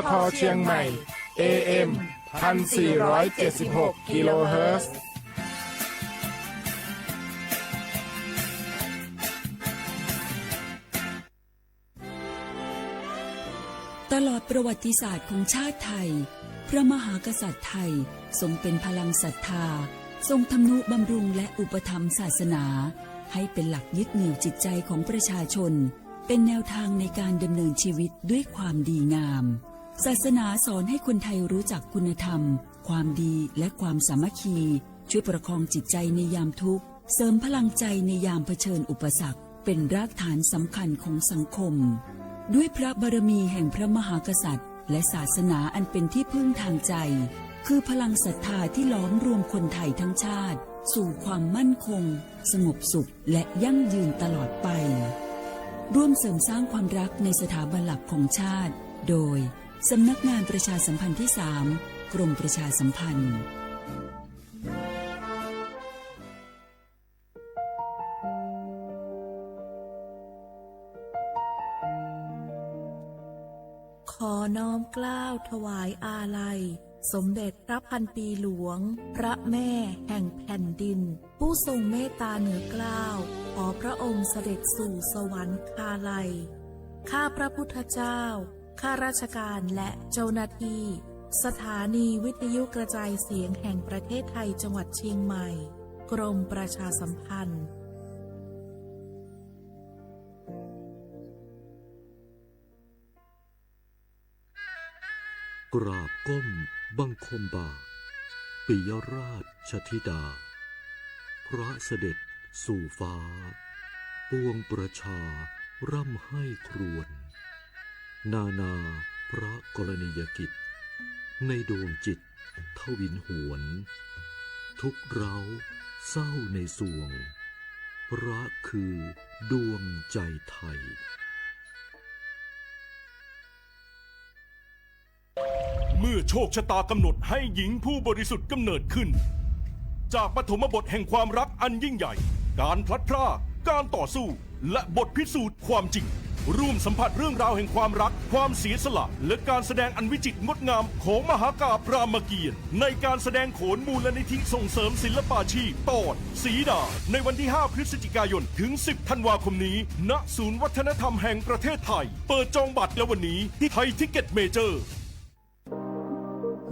ทเชียงใหม่ เอ เอ็ม พันสี่ร้อยเจ็ดสิบหก กิโลเฮิรตซ์ ตลอดประวัติศาสตร์ของชาติไทย พระมหากษัตริย์ไทยทรงเป็นพลังศรัทธา ทรงทำนุบำรุงและอุปถัมภ์ศาสนา ให้เป็นหลักยึดเหนี่ยวจิตใจของประชาชน เป็นแนวทางในการดำเนินชีวิตด้วยความดีงาม ศาสนาสอนให้คนไทยรู้จักคุณธรรม ความดี และความสามัคคี ช่วยประคองจิตใจในยามทุกข์ เสริมพลังใจในยามเผชิญอุปสรรค เป็นรากฐานสำคัญของสังคม ด้วยพระบารมีแห่งพระมหากษัตริย์ และศาสนาอันเป็นที่พึ่งทางใจ คือพลังศรัทธาที่หลอมรวมคนไทยทั้งชาติ สู่ความมั่นคง สงบสุข และยั่งยืนตลอดไป ร่วมเสริมสร้างความรักในสถาบันหลักของชาติ โดย สำนักงานประชาสัมพันธ์ที่สาม กรมประชาสัมพันธ์ ขอน้อมเกล้าถวายอาลัย สมเด็จพระพันปีหลวง พระแม่แห่งแผ่นดิน ผู้ทรงเมตตาเหนือเกล้า ขอพระองค์เสด็จสู่สวรรคาลัย ข้าพระพุทธเจ้า ข้าราชการและเจ้าหน้าที่ สถานีวิทยุกระจายเสียงแห่งประเทศไทยจังหวัดเชียงใหม่ กรมประชาสัมพันธ์ กราบก้มบังคมบาท ปิยราชธิดา พระเสด็จสู่ฟ้า ปวงประชาร่ำไห้ครวญ นานาพระกรณียกิจ ในดวงจิตทวินหวน ทุกข์ร้าวเศร้าในสวง พระคือดวงใจไทย เมื่อโชคชะตากำหนดให้หญิงผู้บริสุทธิ์กำเนิดขึ้น จากปฐมบทแห่งความรักอันยิ่งใหญ่ การพลัดพราก การต่อสู้ และบทพิสูจน์ความจริง ร่วมสัมผัสเรื่องราวแห่งความรัก ความเสียสละ และการแสดงอันวิจิตรงดงามของมหากาพย์รามเกียรติ์ ในการแสดงโขนมูลนิธิส่งเสริมศิลปาชีพ ตอน สีดา ในวันที่ ห้า พฤศจิกายน ถึง สิบ ธันวาคมนี้ ณ ศูนย์วัฒนธรรมแห่งประเทศไทย เปิดจองบัตรแล้ววันนี้ที่ไทยทิกเก็ตเมเจอร์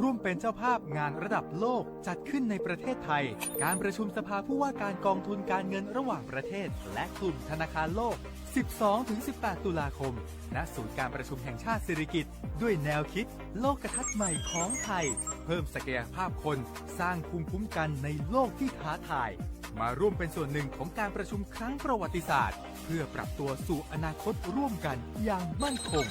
ร่วมเป็นเจ้าภาพงานระดับโลกจัดขึ้นในประเทศไทย การประชุมสภาผู้ว่าการกองทุนการเงินระหว่างประเทศ และกลุ่มธนาคารโลก สิบสองถึงสิบแปด ตุลาคม ณ ศูนย์การประชุมแห่งชาติสิริกิติ์ ด้วยแนวคิดโลกทัศน์ใหม่ของไทย เพิ่มศักยภาพคน สร้างภูมิคุ้มกันในโลกที่ท้าทาย มาร่วมเป็นส่วนหนึ่งของการประชุมครั้งประวัติศาสตร์ เพื่อปรับตัวสู่อนาคตร่วมกันอย่างมั่นคง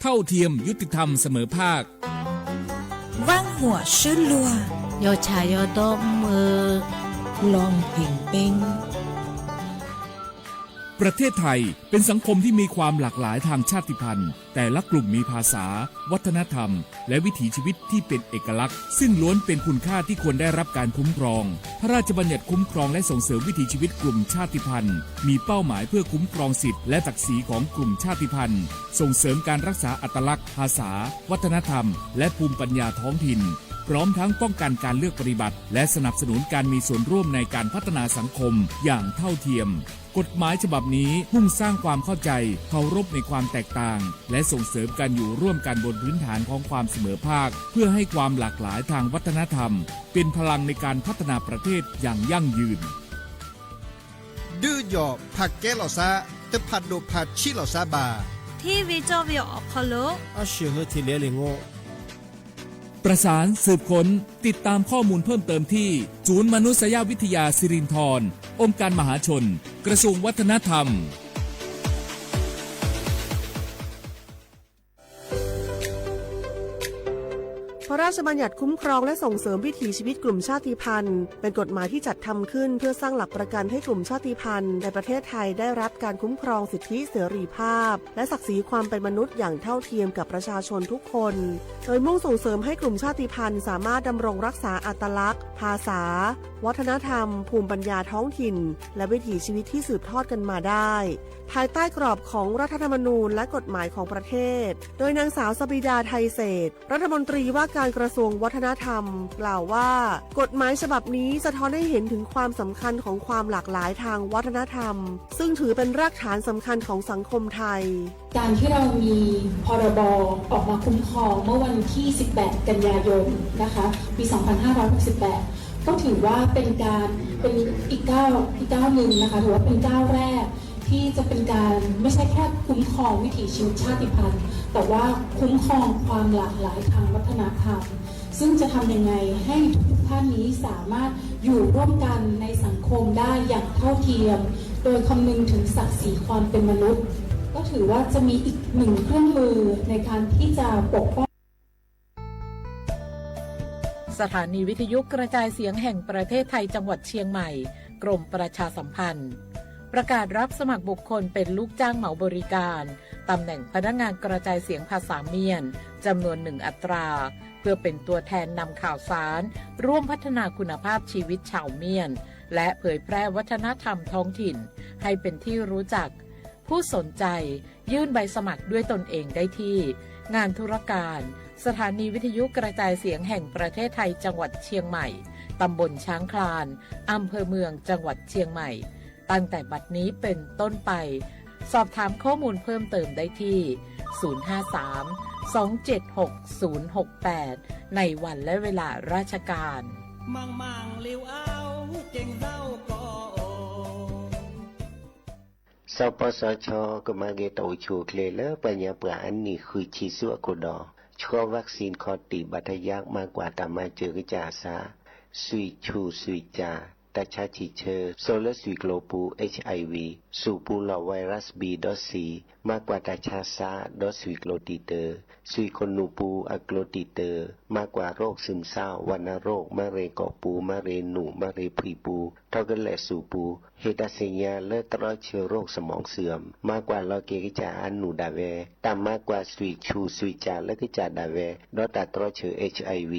เท่าเทียม ยุติธรรม เสมอภาค ว่างหัวชื่นลัว ยอชายอดอมเออ ลองเพ่งเป้ง ประเทศไทยเป็นสังคมที่มีความหลากหลายทางชาติพันธุ์ แต่ละกลุ่มมีภาษา วัฒนธรรม และวิถีชีวิตที่เป็นเอกลักษณ์ ซึ่งล้วนเป็นคุณค่าที่ควรได้รับการคุ้มครอง พระราชบัญญัติคุ้มครองและส่งเสริมวิถีชีวิตกลุ่มชาติพันธุ์ มีเป้าหมายเพื่อคุ้มครองสิทธิและศักดิ์ศรีของกลุ่มชาติพันธุ์ ส่งเสริมการรักษาอัตลักษณ์ ภาษา วัฒนธรรม และภูมิปัญญาท้องถิ่น พร้อมทั้งป้องกันการเลือกปฏิบัติ และสนับสนุนการมีส่วนร่วมในการพัฒนาสังคมอย่างเท่าเทียม กฎหมายฉบับนี้มุ่งสร้างความเข้าใจ เคารพในความแตกต่าง และส่งเสริมการอยู่ร่วมกันบนพื้นฐานของความเสมอภาค เพื่อให้ความหลากหลายทางวัฒนธรรม เป็นพลังในการพัฒนาประเทศอย่างยั่งยืน ဒုးယီၣ်ဖးကဲလီၤသး, တဖးဒိၣ်ဖးဆံးလီၤသးဘၣ်. ထံဝံၤကၠီဝံၤအီၤခီလိာ်, အဆၢၣ်ဟၢထံးလဲၤလံငိၣ်. ประสานสืบค้น ติดตามข้อมูลเพิ่มเติมที่ ศูนย์มนุษยวิทยาสิรินธร องค์การมหาชน กระทรวงวัฒนธรรม พระราชบัญญัติคุ้มครองและส่งเสริมวิถีชีวิตกลุ่มชาติพันธุ์ เป็นกฎหมายที่จัดทำขึ้นเพื่อสร้างหลักประกันให้กลุ่มชาติพันธุ์ในประเทศไทยได้รับการคุ้มครองสิทธิเสรีภาพ และศักดิ์ศรีความเป็นมนุษย์อย่างเท่าเทียมกับประชาชนทุกคน โดยมุ่งส่งเสริมให้กลุ่มชาติพันธุ์สามารถดำรงรักษาอัตลักษณ์ ภาษา วัฒนธรรม ภูมิปัญญาท้องถิ่น และวิถีชีวิตที่สืบทอดกันมาได้ ภายใต้กรอบของรัฐธรรมนูญและกฎหมายของประเทศ โดยนางสาวสบิดา ไทยเศรษฐ รัฐมนตรีว่าการกระทรวงวัฒนธรรม กล่าวว่า กฎหมายฉบับนี้สะท้อนให้เห็นถึงความสำคัญของความหลากหลายทางวัฒนธรรม ซึ่งถือเป็นรากฐานสำคัญของสังคมไทย การที่เรามี พรบ ออกมาคุ้มครองเมื่อวันที่ สิบแปด กันยายน นะคะ ปี สองพันห้าร้อยหกสิบแปด ก็ถือว่าเป็นการ เป็นอีกก้าว อีกก้าวหนึ่งนะคะ ถือว่าเป็นก้าวแรก ที่จะเป็นการไม่ใช่แค่คุ้มครองวิถีชีวิตชาติพันธุ์ แต่ว่าคุ้มครองความหลากหลายทางวัฒนธรรม ซึ่งจะทำยังไงให้ทุกๆท่านนี้สามารถอยู่ร่วมกันในสังคมได้อย่างเท่าเทียม โดยคำนึงถึงศักดิ์ศรีความเป็นมนุษย์ ก็ถือว่าจะมีอีกหนึ่งเครื่องมือในการที่จะปกป้อง สถานีวิทยุกระจายเสียงแห่งประเทศไทยจังหวัดเชียงใหม่ กรมประชาสัมพันธ์ ประกาศรับสมัครบุคคลเป็นลูกจ้างเหมาบริการ ตำแหน่งพนักงานกระจายเสียงภาษาเมียน จำนวนหนึ่งอัตรา เพื่อเป็นตัวแทนนำข่าวสาร ร่วมพัฒนาคุณภาพชีวิตชาวเมียน และเผยแพร่วัฒนธรรมท้องถิ่น ให้เป็นที่รู้จัก ผู้สนใจ ยื่นใบสมัครด้วยตนเองได้ที่ งานธุรการ สถานีวิทยุกระจายเสียงแห่งประเทศไทยจังหวัดเชียงใหม่ ตำบลช้างคลาน อำเภอเมือง จังหวัดเชียงใหม่ ตั้งแต่บัดนี้เป็นต้นไป สอบถามข้อมูลเพิ่มเติมได้ที่ ศูนย์ห้าสามสองเจ็ดหกศูนย์หกแปด ในวันและเวลาราชการ สปสช ကမၤဂ့ၤတၢ်အိၣ်ဆူၣ်အိၣ်ချ့လၢပှၤကညီပှၤအနံၣ်ဃုဆံဆူအခိၣ်ဒီး ဆှၢ vaccine ခီၣ်တံၢ်ဘၣ်တယါ မၤကွၢ်တၢ်မၤစၢၤကစၢ်အသး သွံၣ်ဆူၣ်သွံၣ်စၢ် တၢ်ဆါဆံၣ်ဆၢ စိာ်လၢသွံၣ်ကျိၤပူၤ HIV ဆူၣ်ပူၤလီၢ် virus B ဒီး C မၤကွၢ်တၢ်ဆါစၢ် ဒီးသွံၣ်ကျိၤတံာ်တာ် သွံၣ်ခိၣ်နူာ်ပူၤအကျိၤတံာ်တာ် မၤကွၢ်ရိၣ် ซึมเศร้า ဝဏ္ဏရိၣ် မၤရ့ၣ်ကီၢ်ပူၤ မၤရ့ၣ်နူၣ် မၤရ့ၣ်ဖှံပူၤ ထီၣ်ကလဲာ်ဆူၣ်ပူၤ ဟ့ၣ်တၢ်သ့ၣ်ညါလၢတြီဆၢရိၣ် สมองเสื่อม မၤကွၢ်လီၤက့ၤကစၢ်အနူၣ်ဒၣ်ဝဲ တၢ်မၤကွၢ်သွံၣ်ဆူၣ်သွံၣ်စၢ်လၢကစၢ်ဒၣ်ဝဲ ဒီးတၢ်တြီဆၢ HIV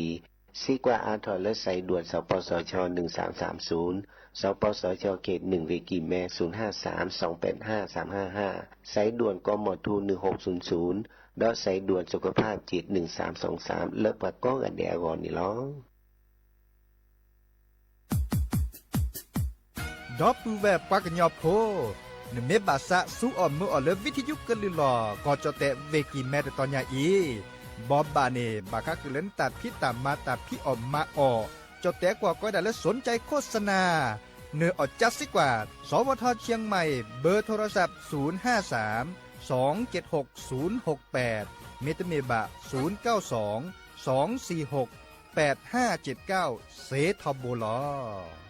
စံးကွၢ်အါထီၣ်လၢ สายด่วน สปสช หนึ่งสามสามศูนย์ สปสช เขตหนึ่ง เวกีแม ศูนย์ห้าสาม สองแปดห้า สามห้าห้า สายด่วน กมธ หนึ่งหกศูนย์ศูนย์ ဒီး สายด่วนสุขภาพจิต หนึ่งสามสองสาม လၢပှၤကိးဂၤဒဲးအဂီၢ်န့ၣ်လီၤ. ဒီပုၢ်ဝဲၢ်ပှၤကညီဖိ, နမ့ၢ်ဘၣ်သးစူအီၣ်မုာ်အီၣ်လၢ ဝံထယုကလုၢ်လီၢ် ကီၢ်ကၠီၣ်တဲၣ် ဝ့ၢ်ကံၢ်မဲ တတီၤညါအံၤ, ဘီဘၣ်န့ၣ် ဘၣ်ဃးဃုာ်လၢနတၢ်ဖံးတၢ်မၤတၢ်ဖံးအီၣ်မၤအီၣ်, ကၠီၣ်တဲၣ်ကွၢ်ကီဒၣ်လၢ สนใจโฆษณา နၢ်အီၣ်ကၠါစ့ၢ်ကီး สวท เชียงใหม่ เบอร์โทรศัพท์ ศูนย์ห้าสาม สองเจ็ดหกศูนย์หกแปด မ့တမ့ၢ်ဘၣ် ศูนย์เก้าสอง สองสี่หก แปดห้าเจ็ดเก้า စ့ထီဘိလီၤ.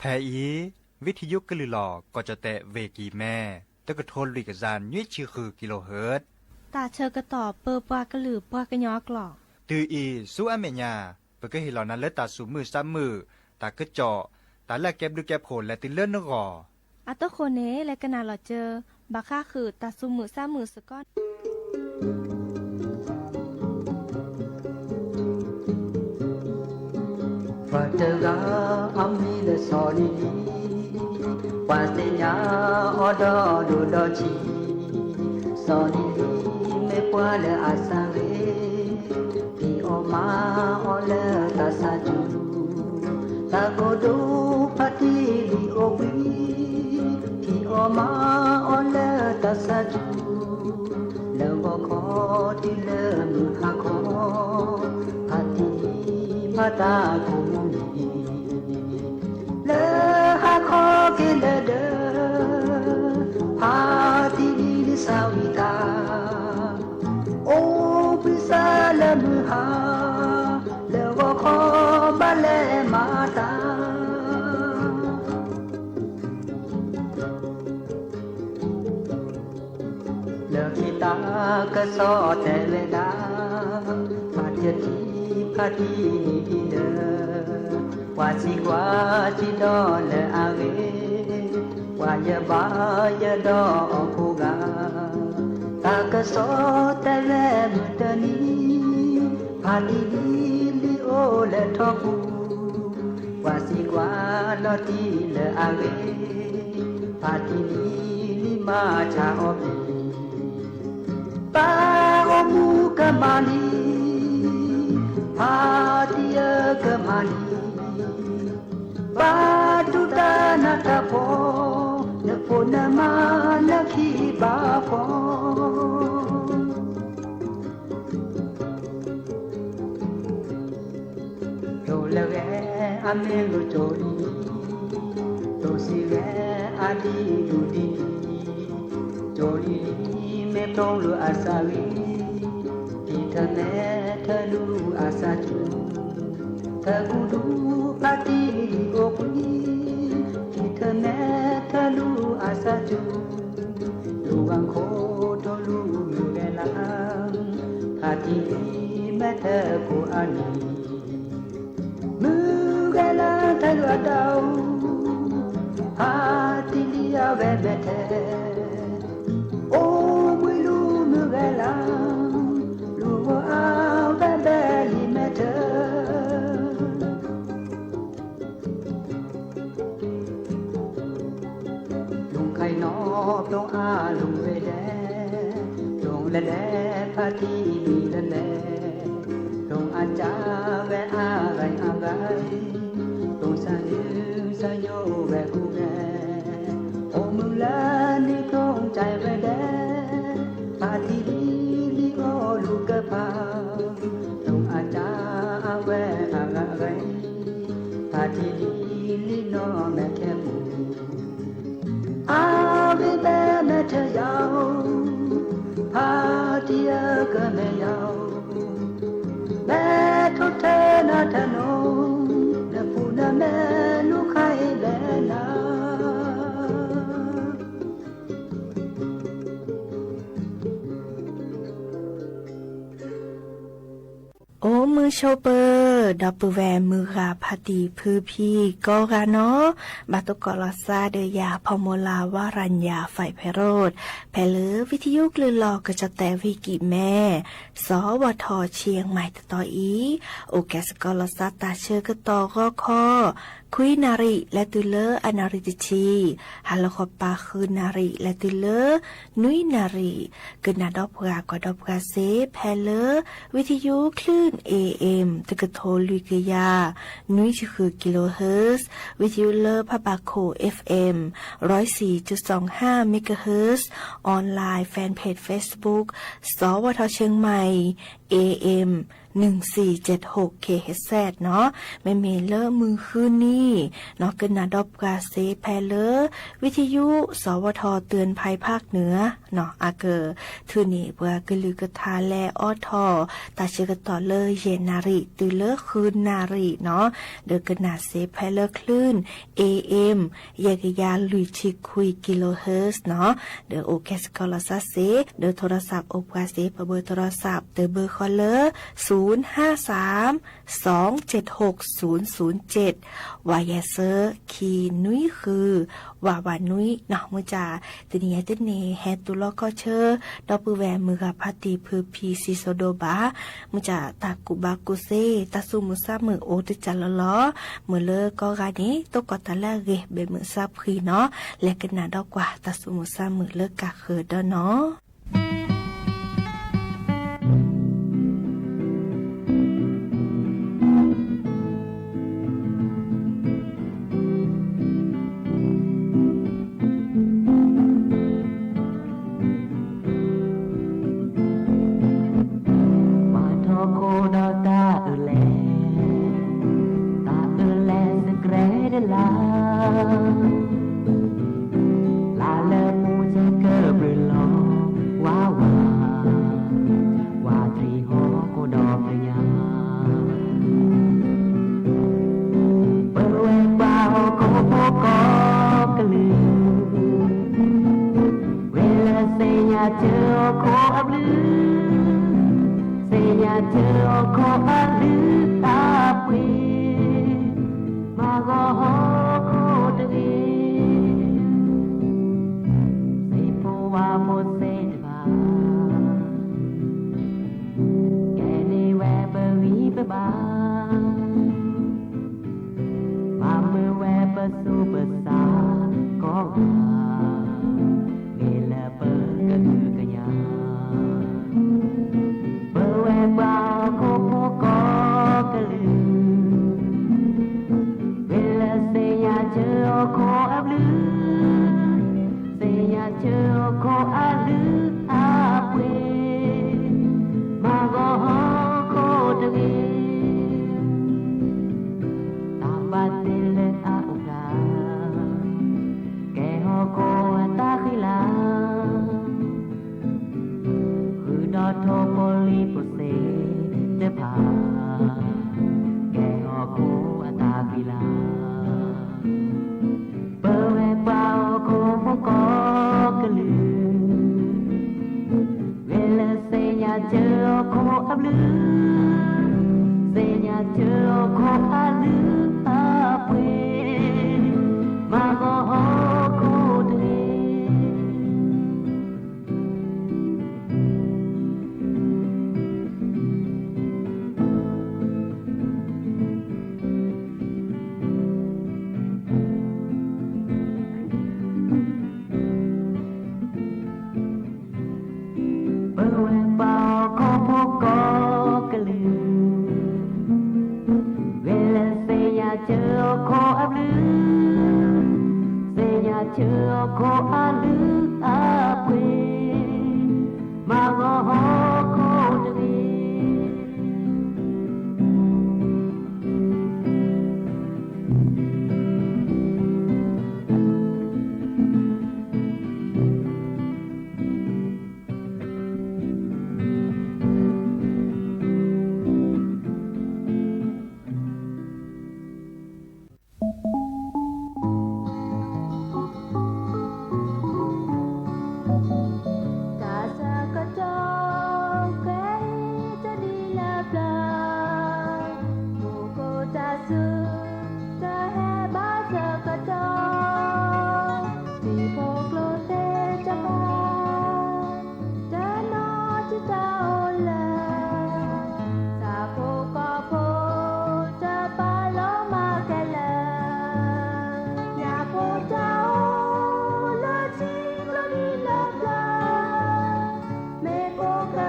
ဖဲအံၤ ဝံထယုကလုၢ်လီၢ် ကီၢ်ကၠီၣ်တဲၣ် ဝ့ၢ်ကံၢ်မဲ တကထိလွံၢ်ကယၤနွံဆံဃု ကံလိဟၢၣ် တၢ်ဆၢကတီၢ်ပၢပှၤကလုာ်ပှၤကညီအကျိာ် တုၤအံၤဆူအမဲာ်ညါ ပကဟ့ၣ်လီၤနၤလၢတၢ်သူၣ်မုာ်သးမုာ်, တၢ်ကစီၣ်, တၢ်လၢအကဲဘျုးကဲဖှိၣ်လဲၤတုၤလၢနဂီၢ်. အတိၢ်ဃိန့ၣ် လဲၤကနၣ်လီၤစၢၤ ဘၣ်ဃးဃုာ်တၢ်သူၣ်မုာ်သးမုာ်စ့ၢ်ကီး ပှၤတဂၤအမံၤလၢစီၤနံၤနံၤ ပှၤသ့ၣ်ညါအီၤဒီးဒိၣ်ဒီးဆံး, စီၤလံၤလံၤမ့ၢ်ပှၤလၢအစၢ်ဂ့ၤ, ဖံးအီၣ်မၤအီၣ်လၢသးစၢ်စူၤ, သးကိၢ်ဒိၣ်ဖါတံၢ်လံၤအိၣ်ဘှံး, ဖံးအီၣ်မၤအီၣ်လၢသးစၢ်စူၤ, လၢဂီၤခီတုၤလၢမုၢ်ဟါခီ, ဖါတံၢ်လံၤမၤတၢ်ကိးမံၤ လၢဟါခီက့ၤလၢဒၢး, ဖါတံၢ်လံၤလံၤစၢ်ဝံၤတၢ်, အိၣ်ဘှံးစၢ်လၢမုၢ်ဟါ, လၢဂီၤခီဘၣ်လဲၤမၤတၢ် လၢခံတၢ်ကစီၣ်တဲဝဲဒၣ်, ဖါတံၢ်တံၢ်ဖါတံၢ်လံၤဒ်လၢ, ပှၤစံးကွၢ်စံးဒီးလၢအဂ့ၢ်, ပှၤယဘါယဒီးအီၤဖိဂၤ, တၢ်ကစီၣ်တဲဝဲမုၢ်တနံၤ, ဖါတံၢ်လံၤလံၤအိၣ်လၢထီပူၤ, ပှၤစံးကွၢ်လီၤတံၢ်လၢအဂ့ၢ်, ဖါတံၢ်လံၤလံၤမၤဆါအီၣ်ဘံၤ ပၢ်အိၣ်မူကမၤလံ, ဖါတံၢ်ဧၢကမၤလံ, ဘၣ်တူၢ်တၢ်နးတၢ်ဖှီၣ်, နဖိနမါနခံဘၣ်ဖှီၣ် တိၢ်လၢဂဲၤအမ့ၢ်လိၣ်ကၠိလံ, တိၢ်စံးဂဲၤအဒံဒူဒံ, ကၠိလံၤလံၤမ့ၢ်ဖျိလူၤအစၢ်ဂ့ၤ, ဖံးထၢၣ်မဲထၢၣ်လူၤအစၢ်စူၤ, ထၢၣ်ကူၣ်ဒူဖါတံၢ်လံၤအိၣ်ဘှံး, ဖံးထၢၣ်မဲထၢၣ်လူၤအစၢ်စူၤ, လူၤဝၤခိၣ်ဒိၣ်လူၤမုၢ်ဂဲၤလၢ်, ဖါတံၢ်လံၤမဲထၢၣ်ကိးအနံၤ မုၢ်ဂဲၤလၢ်ထၢၣ်လူၤအဒၢး, ဖါတံၢ်လံၤအဝဲမဲထၢၣ်, အိၣ်ဘှံးလူၤမုၢ်ဂဲၤလၢ်, လူၤဝဲအဝဲဘဲလံၤမဲထၢၣ် လူၤခါအံၤနီၤ ပျိၢ်အါလူၤဝဲဒဲး, ပျိၢ်လဲၤလဲၤဖါတံၢ်မံၤလၢလဲၤ, ပျိၢ်အစၢ်ဝဲအဂၤအဂၤ, ပျိၢ်စၢ်နုၢ်စၢ်ယိာ်ဝဲကူဝဲ, အိၣ်မုာ်လၢနံၣ်ပျိၢ်စၢ်ဝဲဒဲး, ဖါတံၢ်လံၤလံၤအိၣ်လူၤကဖၣ်, ပျိၢ်အစၢ်အဝဲအဂၤအဂၤ ဖါတံၢ်လံၤလံၤနီၢ်မဲာ်ခဲပူၤ, အဝဲဘဲမဲထၢၣ်ယၤ, ဖါတံၢ်ဧၢကမဲာ်ယၤ, မဲထီၣ်ထၢနၤထၢနီၤ, နပူၤနမဲာ်လူၤခါအံၤဘဲနၤ အိၣ်မုာ်ဆိးပၢၤ, ဒီပုၢ်ဝဲၢ်မုၢ်ဂၤဖါတံၢ်ဖုဖံကိးဂၤနီၤ, ဘၣ်သကိးလီၤသးဒီးယၤ ဖီမိၢ်လၢ် ဝါရၤညၣ် ဖဲးဖဲးရိၣ်, ဖဲလၢ ဝံထယုကလုၢ်လီၢ်ကစီၣ်တဲာ်ဝံၤကံးမဲ, စီၤဝီၤထီၣ်ဆံမးတတီၤအံၤ, အိၣ်ကဲးသကိးလီၤသးတၢ်ဆၢကတီၢ်ဂီၤခီ ခွံနၣ်ရံၣ် လဲၤတုၤလၢအနၣ်ရံၣ်တဆံ, ဟါလီၤခီပၤဃုနၣ်ရံၣ် လဲၤတုၤလၢ နွံနၣ်ရံၣ်, ကနၣ်ဒီးပှၤကွၢ်ဒီးပှၤစ့ ဖဲလၢ ဝံထယုကလုၢ် A M တကထိလွံၢ်ကယၤ နွံဆံဃု kilohertz, ဝံထယုလၢဖးဘၣ်ခိၣ် F M ร้อยสี่จุดสองห้าเมกะเฮิรตซ์, online fanpage Facebook စီၤဝီၤထီၣ်เชียงใหม่ A M หนึ่งสี่เจ็ดหก kilohertz နီၤ, မ့မ့ၢ်လၢမုၢ်ဃုနံၤ နီၤ ကနၣ်ဒီးပှၤစ့ဖဲလၢ ဝံထယု စီၤဝီၤထီၣ် เตือนภัยภาคเหนือ နီၤ အကထုးန့ၢ်ပှၤကလုၢ်ကထါလဲၤအိးထီၣ် တၢ်ဆၢကတီၢ်လၢယဲၢ်နၣ်ရံၣ်တုၤလၢဃုနၣ်ရံၣ်နီၤ, ဒီးကနၣ်စ့ဖဲလၢကလုၢ် A M ယဲၢ်ကယၤလွံၢ်ဆံခွံ kilohertz နီၤ, ဒီးအိၣ်ကဲးသကိးလီၤသးစ့, ဒီး โทรศัพท์ အိၣ်ပှၤစ့ ပဘၢ โทรศัพท์ တဘၢ ကိးလၢ သုၣ်ဟၣ်သၣ် သွင်ၸဵတ်းႁူၵ်း သုၣ်သုၣ်ၸဵတ်း, ဝါယဲၢ်ဆၢ ခံနွံဃု ဝးဝးနွံနီၤ. မုၢ်ကၢ် တနံၤအံၤတနံၤ ဟဲတူၢ်လိာ်ခီၣ်ဆၢ ဒီပုၢ်ဝဲၢ်မုၢ်ဂၤဖါတံၢ်ဖုဖံစံစိဒိၣ်ဘၣ်. မုၢ်ကၢ် တၢ်ကူၣ်ဘၣ်ကူၣ်သ့ တၢ်သူၣ်မုာ်သးမုာ်အိၣ်တကးလီၤလီၤ. မုာ်လၢကိးဂၤန့ၣ် တိၢ်ကီးတၢ်လၢအဂ့ၤ ဘဲးမုာ်သးဖှံနီၤ. လဲၤကနၣ်ဒီးကွၢ် တၢ်သူၣ်မုာ်သးမုာ်လၢကးဃၢၤဒီးနီၤ. ပှၤထီၣ်ခိၣ်ဒီးတၢ်အၢလဲၣ်, တၢ်အၢလဲၣ်စကြဲတလါ, လါလၢမူဆၢကဘျုးလီၤဝါဝါ, ဝါထံဟီၣ်ခိၣ်ဒီဖျၢၣ်ညါ ပဝဲပှၤဟီၣ်ခိၣ်ဖိကိးကလုာ်, ဝဲလၢသ့ၣ်ညါဆၢဟီၣ်ခိၣ်အဘျုး, သ့ၣ်ညါဆၢဟီၣ်ခိၣ်အဘျုးအပှ့ၤ, မၤဂီၤဟီၣ်ခိၣ်တဂ့ၤ, သ့ၣ်ဖိဝါဖိသ့ၣ်တဖၣ် ကဲန့ၢ်ဝဲပဂံၢ်ပဘါ, မၤမုာ်ဝဲပသူၣ်ပသးကိးဂၤ, ဂ့ၤလၢပကဟုကညး, ပဝဲပှၤဟီၣ်ခိၣ်ဖိကိးကလုာ်, ဝဲလၢသ့ၣ်ညါဆၢဟီၣ်ခိၣ်အဘျုး, သ့ၣ်ညါဆၢဟီၣ်ခိၣ်အဘျုးအပှ့ၤ, မၤဂီၤဟီၣ်ခိၣ်တဂ့ၤ, တၢ်ဘၣ်တ့လၢအအိၣ်တၢ်, ကဲဟီၣ်ခိၣ်အတၢ်ဃံလၤ ဃုာ်ဒီးထိၣ်ဖိလံၤဖိသ့ၣ်တဖၣ်, ကဲဟီၣ်ခိၣ်အတၢ်ဃံလၤ, ပဝဲပှၤဟီၣ်ခိၣ်ဖိကိးကလုာ်, ဝဲလၢသ့ၣ်ညါဆၢဟီၣ်ခိၣ်အဘျုး, သ့ၣ်ညါဆၢဟီၣ်ခိၣ်အဘျုးအပှ့ၤ, မၤဂီၤဟီၣ်ခိၣ်တဂ့ၤ ပဝဲပှၤဟီၣ်ခိၣ်ဖိကိးကလုာ်, ဝဲလၢသ့ၣ်ညါဆၢဟီၣ်ခိၣ်အဘျုး, သ့ၣ်ညါဆၢဟီၣ်ခိၣ်အဘျုးအပှ့ၤ, မၤဂီၤဟီၣ်ခိၣ်တဂ့ၤ တၢ်ဆၢကတီၢ် ကဲအံၤတနံၤလၢပျၢၤ, မူခိၣ်တၢ်စူၤ တဟဲဘၣ်ဆၢကတီၢ်, ထံဖိကျိသ့ၣ်တဖၣ် တနီၤတံၢ်တၢ်အိၣ်လၢ ဆၣ်ဖိကီၢ်ဖိ တပာ်လီၤမၤခဲလၢာ်, ညၣ်ဖိတၢ်အိၣ်လၢထံကျိနံၤလၢပျၢၤ, မ့ၢ်ဖိကသံ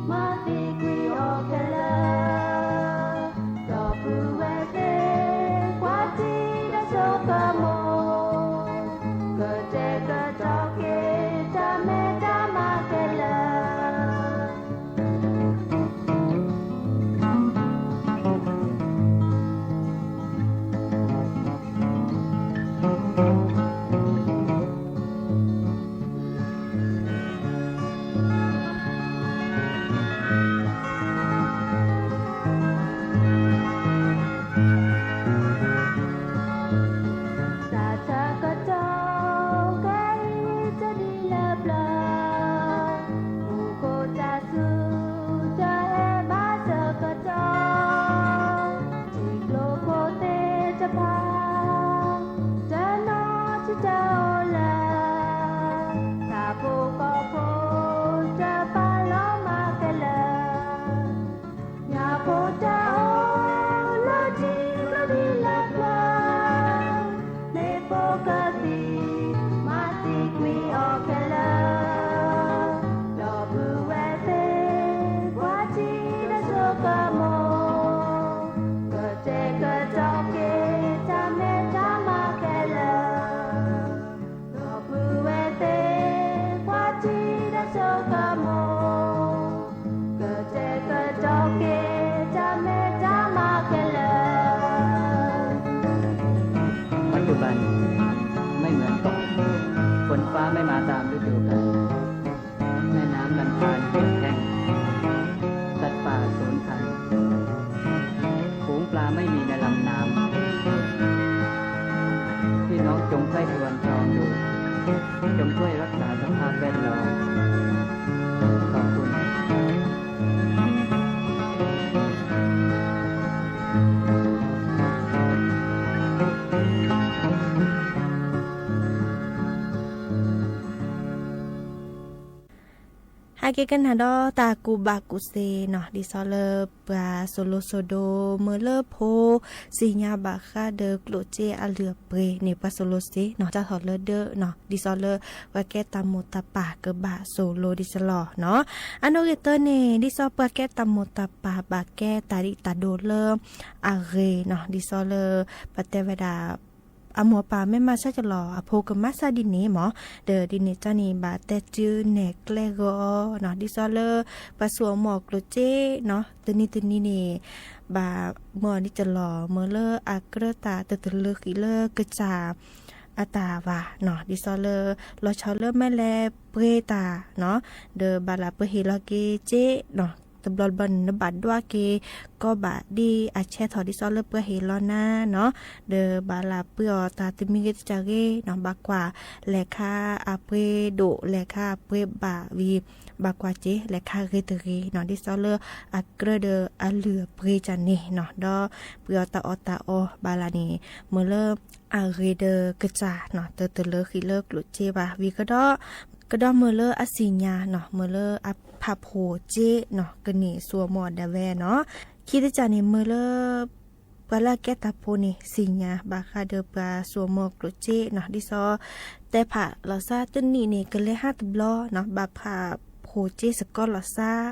မၤသံကွံာ်အီၤခဲလၢာ်, ဒီပုၢ်ဝဲၢ် ปัจจุบันไม่เหมือนก่อน ฝนฟ้าไม่มาตามฤดูกาล แม่น้ำลำธารเหือดแห้ง สัตว์ป่าสูญพันธุ์ ฝูงปลาไม่มีในลำน้ำ พี่น้องจงใคร่ครวญตรองดู จงช่วยรักษาสภาพแวดล้อม ขอบคุณ ဟဲက့ၤကနၣ်ဒီးတၢ်ကူၣ်ဘၣ်ကူၣ်သ့နီၤ ဒ်သိးလၢပှၤစိၤလိၤစိၤဒိ မ့ၢ်လၢဖိ သ့ၣ်ညါဘၣ်ဃးဒီးကျိၣ်စ့အလုၢ်အပှ့ၤန့ၣ် ပှၤစိၤလိၤသ့နီၤ တၢ်ထီၣ်လၢဒၢနီၤ ဒ်သိးလၢပှၤကဲတၢ်မိၢ်တၢ်ပၢ်ကဘၣ်စိၤလိၤဒ်သိးလီၤနီၤ. အနီၣ်ဂံၢ်တၢန့ၣ် ဒ်သိးပှၤကဲတၢ်မိၢ်တၢ်ပၢ်ဘၣ်ကဲတၢ်ဒံးတၢ်ဒိးလၢအဂ့ၤနီၤ ဒ်သိးလၢ ပတဲဝဲဒၣ် အမိၢ်အပၢ်မ့ၢ်မၤဆါကလီၤ အဖိကမၤဆါဒ်န့ၣ်မး ဒီးဒ်န့ၣ်တၢ်န့ၣ် ဘၣ်တဲစုနဲၣ်ကျဲဂီၤနီၤ ဒ်သိးလၢ ပှၤစိၤအမိၢ်ကျိၣ်စ့နီၤ တနံၤတနံၤန့ၣ် ဘၣ်မၢအီၤဒ်ကလီၤ မ့ၢ်လၢအကြၢးတၢ်တတလၢဃံးလၢကစၢ်အတၢ်ဘၣ်နီၤ ဒ်သိးလၢ လီၤဆီလၢမ့ၢ်လဲၤပှ့ၤတၢ်နီၤ ဒီးဘၣ်လၢပှ့ၤဟ့ၣ်လီၤက့ၤစ့နီၤ တဘျီတဘျီန့ၣ် နဘၣ်ဒွးက့ၤ ကီဘၣ်ဒ်အဆဲးထီၣ်ဒ်သိးလၢပှၤဟ့ၣ်လီၤနၤနီၤ ဒီးဘၣ်လၢပှ့ၤအီၤတၢ်တမံၤဂ့ၤတကၢ်ဂ့ၤနီၤ ဘၣ်ကွၢ် လဲၤခါအပှ့ၤဒိၣ် လဲၤခါအပှ့ၤဘၣ်ဝံၤ ဘၣ်ကွၢ်က့ၤ လဲၤခါဂ့ၤတဂ့ၤနီၤ ဒ်သိးလၢအကြၢးဒီးအလုၢ်အပှ့ၤကန့ၣ်နီၤ ဒီးပှ့ၤအီၤတၢ်အီၣ်တၢ်အီဘၣ်လၢန့ၣ် မ့ၢ်လၢ အဂ့ၤဒီးကစၢ်နီၤ တတလၢဃံးလၢကျိၣ်စ့ဘၣ် ဝံၤကဒီး ကဒီးမ့ၢ်လၢအသ့ၣ်ညါနီၤ မ့ၢ်လၢအဖးဖှိၣ်စ့နီၤ ကန့ၢ်စိၤအမိၢ်ဒၣ်ဝဲနီၤ ခံတကၢ်န့ၣ် မ့ၢ်လၢ ပှၤလၢအကဲတၢ်ဖိန့ၣ် သ့ၣ်ညါဘၣ်ဃးဒီးပှၤစိၤအမိၢ်ကျိၣ်စ့နီၤ ဒ်သိး တဲဖးလီၤစၢ်တနံၣ်န့ၣ် ကလဲၤဟါတဘျီနီၤ ဘၣ်ဖးဖှိၣ်စ့စ့ၢ်ကီးလီၤစၢ်နီၤ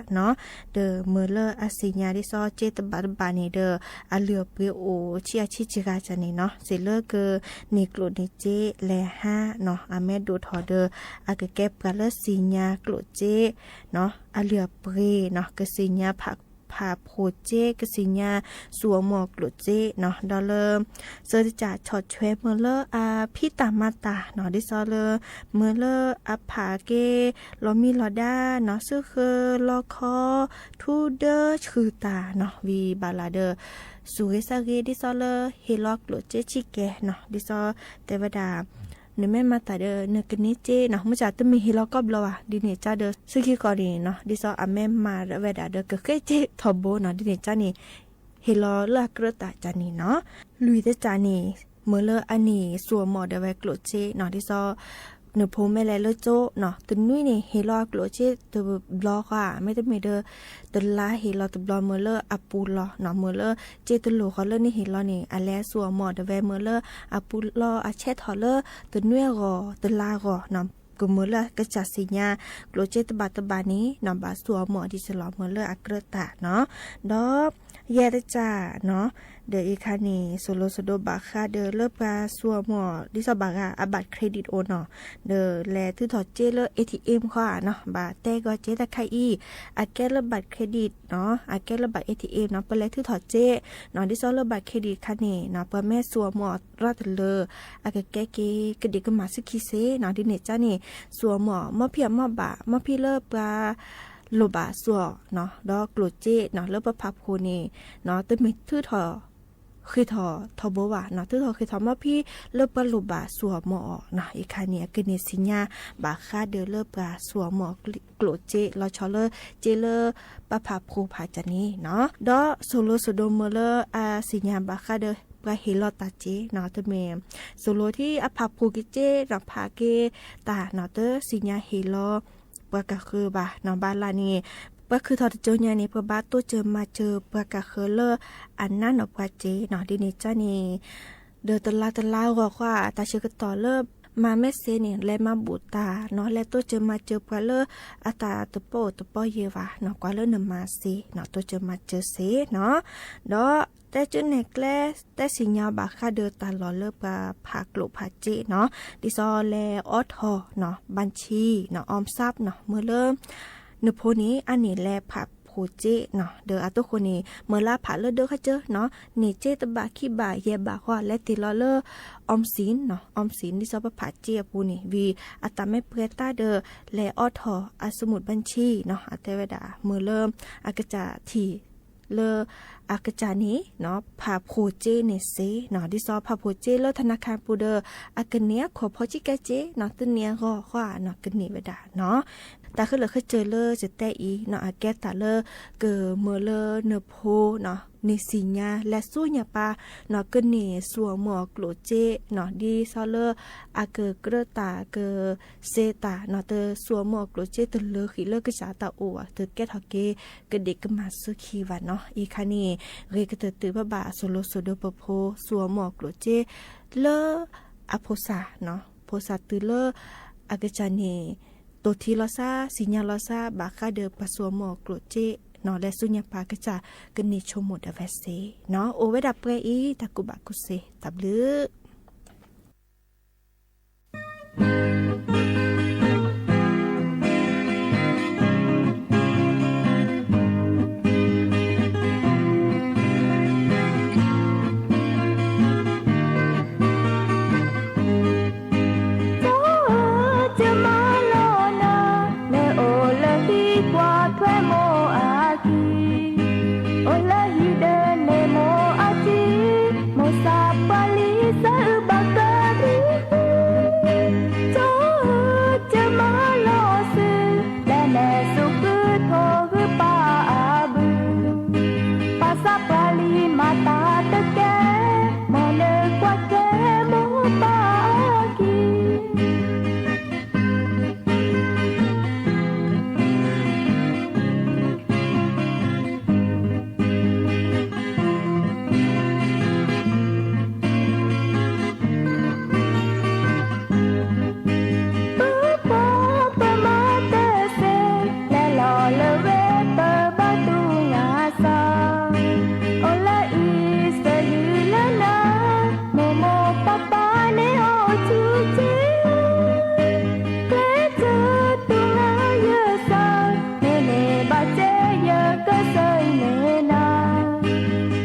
ဒီးမ့ၢ်လၢအသ့ၣ်ညါဒ်သိးစ့တဘၣ်တဘၣ်န့ၣ်ဒီး အလုၢ်အပှ့ၤအိၣ်ဆံးအဆံးစှၤစှၤန့ၣ်နီၤ စ့ၢ်လၢကန့ၢ်ကျိၣ်န့ၢ်စ့လဲၤဟါနီၤ အမ့ၢ်ဒိၣ်ထီၣ်ဒီး အကကဲပှၤလၢသ့ၣ်ညါကျိၣ်စ့နီၤ အလုၢ်အပှ့ၤနီၤ ကသ့ၣ်ညါဖး ဖးဖှိၣ်စ့ ကသ့ၣ်ညါစိၤအမိၢ်ကျိၣ်စ့နီၤ ဒီးလၢ စၢတကၢ်ဆီၣ်ထွဲမ့ၢ်လၢအဖံးတၢ်မၤတၢ်နီၤ ဒ်သိးလၢ မ့ၢ်လၢအဖးက့ၤ လီၤမံလီၤဒါနီၤ စုဃၢလီခီ ထူဒၢဆှုၣ်တၢ်နီၤ ဝံၤဘၣ်လၢဒီး စူၢ်ဂ့ၤသးဂ့ၤ ဒ်သိးလၢဟ့ၣ်လီၤကျိၣ်စ့ဆံးကဲနီၤ ဒ်သိးတဲဝဲဒၣ် နမ့ၢ်မၤတၢ်ဒီး နကန့ၢ်စ့နီၤ မ့ၢ်စ့ၢ်တမ့ၢ်ဟ့ၣ်လီၤကီၢ်ဘျီဘၣ် ဒ်န့ၣ်ကဒီး ဆူခံကီၢ်န့ၣ်နီၤ ဒ်သိးအမ့ၢ်မၤဝဲဒၣ်ဒီးကဃ့စ့ထီဘိနီၤ ဒ်န့ၣ်ကန့ၣ် ဟ့ၣ်လီၤလၢအကြၢးတၢ်ကန့ၣ်နီၤ လွံၢ်တကၢ်န့ၣ် မ့ၢ်လၢအန့ၢ်စိၤအမိၢ်ဒၣ်ဝဲကျိၣ်စ့နီၤ ဒ်သိး နဖိမ့ၢ်လဲၤလၢကၠိနီၤ တနွံန့ၣ် ဟ့ၣ်လီၤအကျိၣ်စ့တဘျီဃီ မ့တမ့ၢ်ဒီး တလါဟ့ၣ်လီၤတဘျီမ့ၢ်လၢအပူၤလီၤနီၤ မ့ၢ်လၢစ့တလိၣ်ဃီလၢနဟ့ၣ်လီၤန့ၣ် အလဲၤစိၤအမိၢ်ဒၣ်ဝဲမ့ၢ်လၢအပူၤလီၤအဆဲးထီၣ်လၢတနွံအဂီၢ်တလါအဂီၢ်နီၤ ကမ့ၢ်လၢကစၢ်သ့ၣ်ညါ ကျိၣ်စ့တဘၣ်တဘၣ်န့ၣ်နီၤ ဘၣ်စိၤအမိၢ်ဒ်သိးလီၤ မ့ၢ်လၢအကြၢးတၢ်နီၤ ဒီးယဲၢ်တကၢ်နီၤ ဒီးအံၤခါန့ၣ် စိၤလိၤစိၤဒိဘၣ်ဃးဒီးလၢပှၤစိၤအမိၢ် ဒ်သိးဘၣ်ဂၤအဘၣ် credit အိၣ်နီၤ ဒီးလဲၤထုးထီၣ်စ့လၢ ATM ဃီဧါနီၤ ဘၣ်တဲဂီၤစ့တခါအံၤ အကဲလၢဘၣ် credit နီၤ အကဲလၢဘၣ် ATM နီၤ ပလဲၤထုးထီၣ်စ့နီၤ ဒ်သိးလၢဘၣ် credit ခါန့ၣ်နီၤ ပှၤမ့ၢ်စိၤအမိၢ်ရၣ်တလၢ အကကဲက့ၤကဒံးကမၣ်ဆူခံစ့နီၤ ဒ်န့ၣ်ကန့ၣ် စိၤအမိၢ် မ့ၢ်ဖံးအမ့ၢ်ဘၣ် မ့ၢ်ဖံးလၢပှၤ လိၣ်ဘၣ်စိၤနီၤ ဒီးကျိၣ်စ့နီၤ လၢပဖးဖှိၣ်န့ၣ်နီၤ တမ့ၢ်ထုးထီၣ် ဃ့ထီၣ်ထီဘိဘၣ်နီၤ ထုးထီၣ်ဃ့ထီၣ်မ့ၢ်ဖံးလၢပှၤလိၣ်ဘၣ်စိၤအမိၢ်အီၤနီၤ အံၤခါန့ၣ် အကန့ၢ်သ့ၣ်ညါဘၣ်ဃးဒီးလၢပှၤစိၤအမိၢ်ကျိၣ်စ့ လီၤဆီလၢစ့လၢပဖးဖှိၣ်ဖးကန့ၣ်နီၤ ဒီးစိၤလိၤစိၤဒိမ့ၢ်လၢအသ့ၣ်ညါဘၣ်ဃးဒီးပှၤဟ့ၣ်လီၤတၢ်စ့နီၤ တမ့ၢ် စိၤလိၤထံအဖးဖှိၣ်က့ၤစ့နီၤ ဖးက့ၤတၢ်နီၤ တသ့ၣ်ညါဟ့ၣ်လီၤ ပှၤကဃၢၤဘၣ်နီၤ ဘၣ်လၢန့ၣ် ပှၤခုၣ်ထီၣ်တစိၤညါန့ၣ် ပှၤဘၣ်တိစၢၤမၤစၢၤပှၤကဃၢၤလၢအနါနီၢ်ပှၤစ့နီၤ ဒ်န့ၣ်ကန့ၣ် ဒီးတလါတလါဂီၢ်ဃီ တၢ်ဆၢကတီၢ်လၢမၤမ့ၢ်စ့န့ၣ် လဲၤမၤဘူၣ်တၢ်နီၤ လဲၤတိစၢၤမၤစၢၤပှၤလၢအတၢ်တပီၢ်အိၣ်တပီၢ်ယၢၤဘၣ်နီၤ ကွၢ်လၢနမၤစ့နီၤ တိစၢၤမၤစၢၤစ့နီၤ ဒီးတဲကၠိနဲၣ်ကျဲ တဲသ့ၣ်ညါဘၣ်ဃးဒီးတၢ်လီၢ်လၢပှၤဖးကျိၣ်ဖးစ့နီၤ ဒ်သိးလဲၤအိးထီၣ်နီၤ ဘၣ်ဆံနီၤ အီၣ်စၢပ်နီၤ မ့ၢ်လၢ နဖိန့ၣ် အန့ၣ်လဲၤဖးဖှိၣ် အဝဲဒၣ်ပာ်ဖှိၣ်စ့နီၤ ဒီးအသိးဃိန့ၣ် မၢလၢဖးလၢဒၢခါစၢၤနီၤ န့ၢ်စ့တဘးခံဘးယဲၢ်ဘးဃီ လဲၤတ့ၢ်လီၤလၢ အီစံၣ်နီၤ အီစံၣ် ဒ်သိးပဖးစ့အပူၤန့ၣ် ဝံၤအတၢ်မ့ၢ်ပှဲၤတၢ်ဒီး လဲၤအိးထီၣ်အစမူးဘၣ်ဆံနီၤ အတဲဝဲဒၣ်မၢလၢ အကစၢ်ထံၣ် လၢအကစၢ်န့ၣ်နီၤ ဖးဖှိၣ်စ့န့ၣ်စ့နီၤ ဒ်သိးဖးဖှိၣ်စ့လၢထနခါပူၤဒီး အကန့ၢ်အခိၣ်ဖီဆံးကဲစ့နီၤ တန့ၢ်အဂီၢ်ဃီနီၤ ကန့ၢ်ဝဲဒၣ်နီၤ တၢ်ဃ့လၢာ်ဃ့ကၢၤလၢယတဲအံၤနီၤ အကဲတၢ်လၢ ကမၢလၢနဖိနီၤ န့ၢ်ဆံညါ လဲၤဆူညါပၢ်နီၤ ကန့ၢ်စူၤအီၣ်မုာ်အီၣ်ကျိၣ်စ့နီၤ ဒ်သိးလၢ အကကြၢးတၢ်ကစ့တၢ်နီၤ တစူၤအီၣ်မုာ်အီၣ်ကျိၣ်စ့ တလၢဃံာ်လၢကစၢ်တၢ်အိၣ်ဘၣ် တကဲထီၣ်က့ၤ ကဒံးကမၣ်ဆူခံဘၣ်နီၤ အံၤခါန့ၣ် ဂ့ၤကတၢၢ်တုၤပဘၣ်စိၤလိၤစိၤဒိပဖိ စူၤအီၣ်မုာ်အီၣ်ကျိၣ်စ့ လၢ အဖိစၢ်နီၤ ဖိစၢ်တုၤလၢ အကစၢ်န့ၣ် တိၢ်ထံလီၤသး ဆံညါလီၤသး ဘၣ်ဃးဒီးပစူၤအီၣ်မုာ်အီၣ်ကျိၣ်စ့နီၤ လဲၤဆူညါပၢ်ကစၢ် ကန့ၢ်ဆိကမိၣ်ဒီးဝဲစ့နီၤ အိၣ်ဝဲဒၣ်ပှဲၤအံၤ တၢ်ကူၣ်ဘၣ်ကူၣ်သ့ တၢ်ဘျုး ကၠီဧၢ ကမၤလီၤနၤ လၢအိၣ်လၢဟံၣ် ကွၢ်ထွဲမိၢ်အခံ, အိၣ်လၢဟံၣ်ဒီးန့ၢ်မိၢ်အခံ, မိၢ်သးပှၢ်လံ သးအုးဘၣ်ကဘျံး, ကၠီဧၢ ကမၤလီၤဆူ လၢမဲာ်ဆူဃုထီၣ်ဂုၢ်ပၢ်အဘု, ပၢ်သးပှၢ်လံမၤတၢ်တကဲ, မ်နကွၢ်ထွဲမိၢ်ပၢ်အခံ. ပဖိပမါတစဲး လဲၤလီၤလၢဝဲပဘီတူၢ်ငါစၢ်, အိၣ်လၢအံၣ်စရ့လးနၤ, မိၢ်မိၢ်ပၢ်ပၢ်န့ၣ်အိၣ်ဆူၣ်ဆ့, ကျဲကၢၢ်တူၢ်ငါယစၢ်, မ့ၢ်န့ၢ်ဘၣ်စဲယကစၢ်အံၤန့ၣ်နၤ,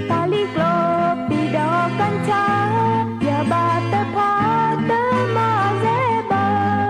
တၢ်လံၤကျိၤပံၤဒီးကၢ်ဆၣ်, ယဘၣ်တဖၣ်တမၤစဲဘၣ်.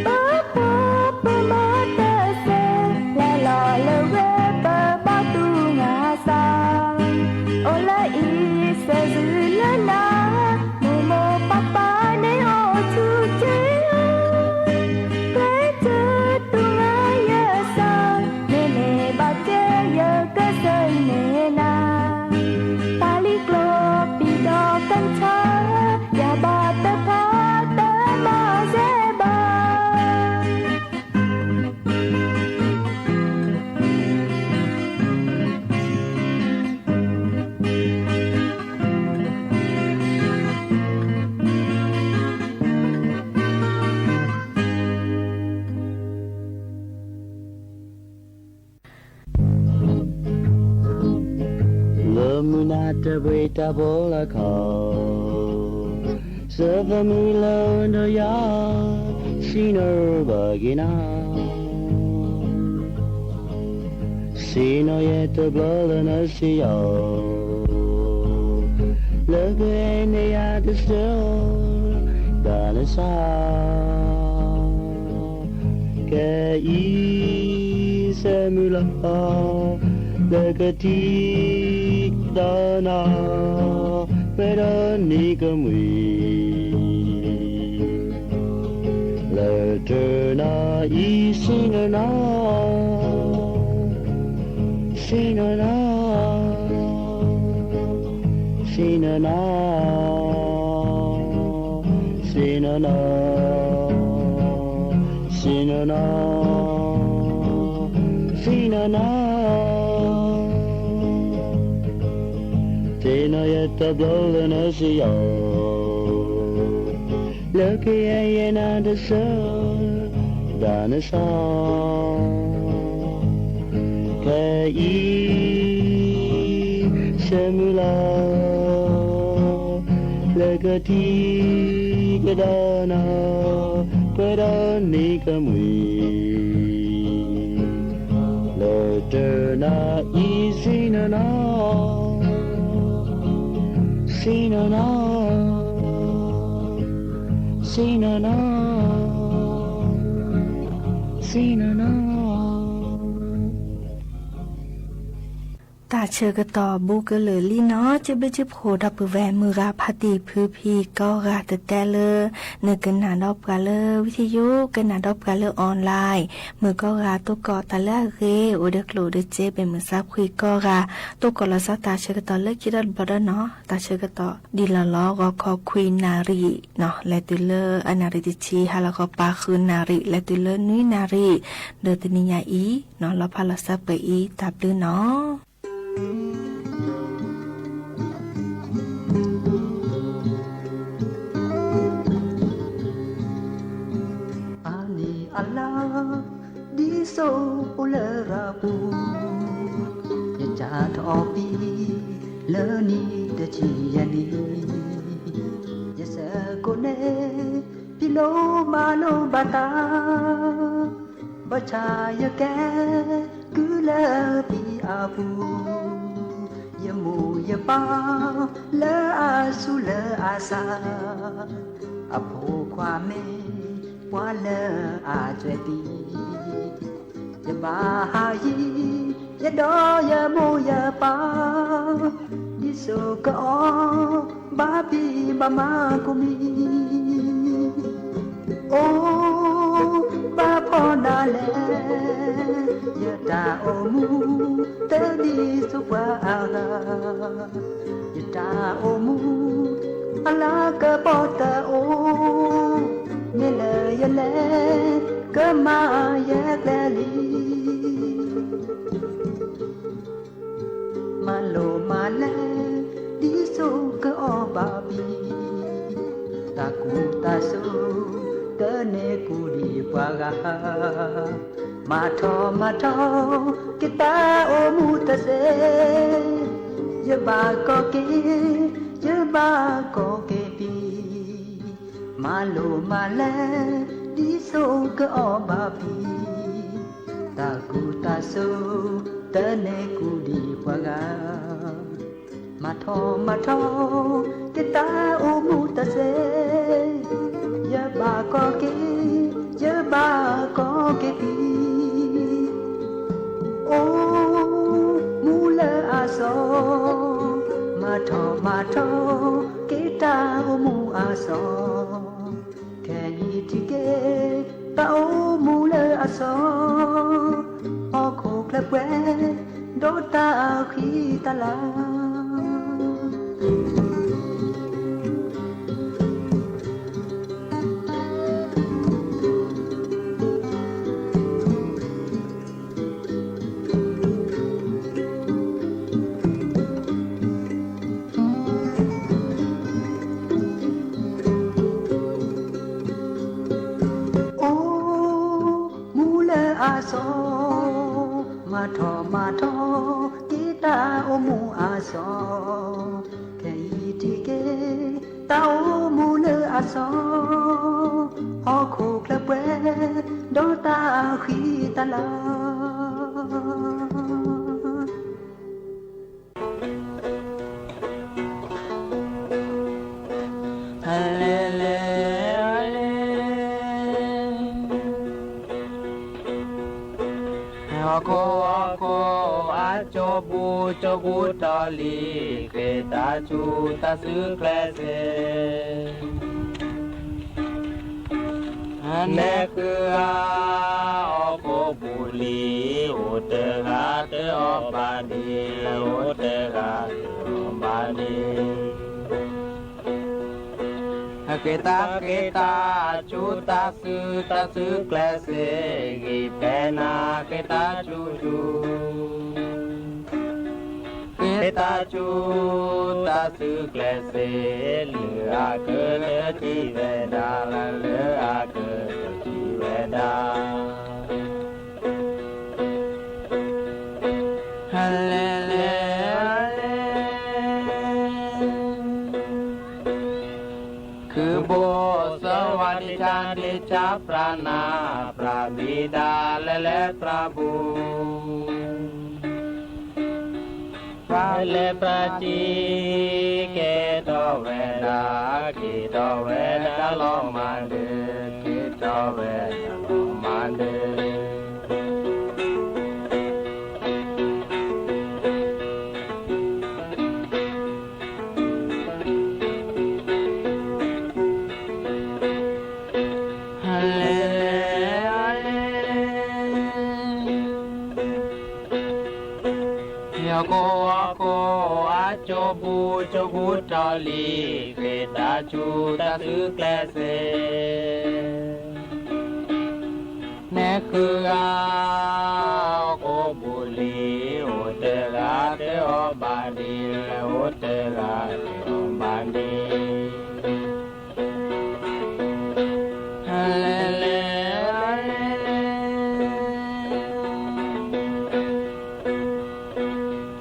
ပဖိပမါတစဲး လဲၤလီၤလၢဝဲပဘီတူၢ်ငါစၢ်, အိၣ်လၢအံၣ်စရ့လးနၤ, မိၢ်မိၢ်ပၢ်ပၢ်န့ၣ်အိၣ်ဆူၣ်ဆ့ဧၢ, ကျဲကၢၢ်တူၢ်ငါယစၢ်, မ့ၢ်န့ၢ်ဘၣ်စဲယကစၢ်အံၤန့ၣ်နၤ, တၢ်လံၤကျိၤပံၤဒီးကၢ်ဆၣ်, ယဘၣ်တဖၣ်တမၤစဲဘၣ်. လၢမုၢ်နၤတဘှ့ၣ်တၢ်ဘီလၢခီ, သၢသၢမုၢ်လၢဒီးယၤ, စံးနၢၤဘၣ်က့ၤနၤ, စံးနၢၤယဲတဘျီလၢနစံးယၤ, လၢကဟဲန့ၢ်ယၤတစၢ, တၢ်နစၢ် ကဲအံၤသၢမုၢ်လီၤ, လၢကထံၣ်ဒီးနၤ, ပှဲၤဒီးနံၤကမှံၤ, လၢတနၤအံၤစံးနၢၤနၤ, စံးနၢၤနၤ, စံးနၢၤနၤ, စံးနၢၤနၤ, စံးနၢၤနၤ, စံးနၢၤနၤ. နီၢ်ယတဘျီလၢနစံယီၤ, လၢကယဲၢ်ယဲၢ်နၤတစၢၤ, ဒၣ်နစီၤ, ခဲအံၤ ဆၢမုၢ်လီၤ, လၢကထံၣ်ကဒီးနၤ, ပှဲၤဒီးနံၤကမှံ လၢတနၤအံၤ စံနနီၤ, စံနနီၤ, စံနနီၤ, စံနနီၤ. တၢ်ဆၢကတီၢ်ဘူးကလုာ်လံနီၤ, ကၠ့ဘ့ၣ်ကၠ့ဖိဒီပုၢ်ဝဲၢ်မုၢ်ဂၤဖါတံၢ်ဖုဖံကိးဂၤ တတဲလၢ နကနၣ်ဒီးပှၤလၢ ဝံထံယိ ကနၣ်ဒီးပှၤလၢ online မုၢ်ကိးဂၤ တိၢ်ကီၣ်တၢ်လၢအဂ့ၤ အိၣ်ဒီးကျိၣ်ဒီးစ့ ပမုၢ်ဆါဖှံကိးဂၤ တိၢ်ကီၣ်လီၤဆီတၢ်ဆၢကတီၢ်လၢခံဒီတဘျီဒီးနီၤ, တၢ်ဆၢကတီၢ်ဒ်လီၢ်လီၤ ဂီၤခီခွံနၣ်ရံၣ်နီၤ, လဲၤတုၤလၢအနၣ်ရံၣ်တဆံ, ဟါလီၤခီပၤဃုနၣ်ရံၣ် လဲၤတုၤလၢနွံနၣ်ရံၣ်, ဒီးတနံၤညါအံၤနီၤ လီၤဖးလီၤဆၢပှဲၤအံၤ တၢ်ဘျုးနီၤ. အါနံၣ်အလါ ဒ်စိအိၣ်လၢရၤပူၤ, ယစၢ်ထီၣ်အီၤပံၤ လၢနံၣ်တဆံယဲၢ်နံၣ်, ယဆၢကိးန့ၣ် ဖံလိမၤလိဘၣ်တၢ်, ဘၣ်ဆၣ်ယကဲ ကုၢ်လၢပံၤအပူၤ, ယမိၢ်ယပၢ် လၢအဆူးလၢအစၢ်, အဖိခွါမ့ၢ်ပှၤလၢအစွဲပံၤ, ယဘၣ်ဟးယံၤ ယဒီးယမိၢ်ယပၢ်, ဒ်စိကအီၣ်ဘၣ်ဖံးဘၣ်မၤကိးမံၤ, အိၣ်ဘၣ်ဖီနၤလဲၣ်, ယတၢ်အိၣ်မူ တဒ်စိပှၤအဂၤ, ယတၢ်အိၣ်မူ အလၤကပီၤတအိၣ်, မ့ၢ်လၢယလဲၤ ကမၤယဲၢ်ကျဲလံ. မၤလိမၤလဲ ဒ်စိကအီၣ်ဘၣ်ဖံး, တၢ်ကူၣ်တၢ်ဆိး တန့ၢ်ကူၣ်ဒံးပှၤဂၤ, မၤထီၣ်မၤထီၣ်က့ၤတၢ်အိၣ်မူတစဲး, ယဘၣ်ကီက့ၤ ယဘၣ်ကီက့ၤဖံး, မၤလိမၤလဲ ဒ်စိကအီၣ်ဘၣ်ဖံး, တၢ်ကူၣ်တၢ်ဆိး တန့ၢ်ကူၣ်ဒံးပှၤဂၤ, မၤထီၣ်မၤထီၣ်က့ၤတၢ်အိၣ်မူတစဲး, ယဘၣ်ကီက့ၤ ယဘၣ်ကီက့ၤဖံး, အိၣ်မူလၢအစီၤ, မၤထီၣ်မၤထီၣ်က့ၤတၢ်အိၣ်မူအစီၤ, ခဲအံၤထံၣ်က့ၤ တၢ်အိၣ်မူလၢအစီၤ, ဟီၣ်ခိၣ်ချၢပှဲၤ ဒီးတၢ်ဃံတၢ်လၤ. အိၣ်မူလၢအစီၤ, မၤထီၣ်မၤထီၣ်က့ၤတၢ်အိၣ်မူအစီၤ, ခဲအံၤထံၣ်က့ၤ တၢ်အိၣ်မူလၢအစီၤ, ဟီၣ်ခိၣ်ချၢပှဲၤ ဒီးတၢ်ဃံတၢ်လၤ. လဲၤလဲၤလဲၤ ဟီၣ်ခိၣ်ဟီၣ်ခိၣ်အစိၣ်ဘူးစိၣ်ဘူးတီၤလံ, ဃ့တၢ်ဆူၣ်တၢ်ဆူၣ်ကျဲစ့, နဲဃုအါ ဟီၣ်ခိၣ်ဘူးလံ, အိၣ်တဂၤတအီၣ်ဘၣ်ဒံး, အိၣ်တဂၤတအီၣ်ဘၣ်ဒံး. ဃ့တၢ်ဃ့တၢ်ဆူၣ်တၢ်ဆူၣ်ကျဲစ့, ဂံၢ်ဖဲနၤဃ့တၢ်ဆူၣ်ဆူၣ်, ဃ့တၢ်ဆူၣ် တၢ်သုကျဲးစ့း လၢအကတၢၢ်ထံၣ်ဝဲဒၣ် လၢအကတၢၢ်ထံၣ်ဝဲဒၣ် လဲၤလဲၤ ခုဘိစဝါဒ့ဆါ ဒ့ဆါပြၢနၤ ပြၢဘံၣ်တၢ် လဲၤလဲၤပြၢဘူး ပှၤလဲၤပြၢကံ ကဲထီၣ်ဝဲဒၣ် ကဲထီၣ်ဝဲဒၣ်လီၤမၢ်ဒၢး ကဲထီၣ်ဝဲဒၣ်လီၤမၢ်ဒၢး လဲၤလဲၤ ယကိးအကိး အကၠိဘူကၠိဘူထီၣ်လံ ဃ့တၢ်ဆူၣ်တၢ်သုကျဲးစ့း နဲဃုဂၤ အိၣ်ဃိဘူးလံ အိၣ်တဂၤတအီၣ်ဘၣ်ဒံး အိၣ်တဂၤတအီၣ်ဘၣ်ဒံး လဲၤလဲၤ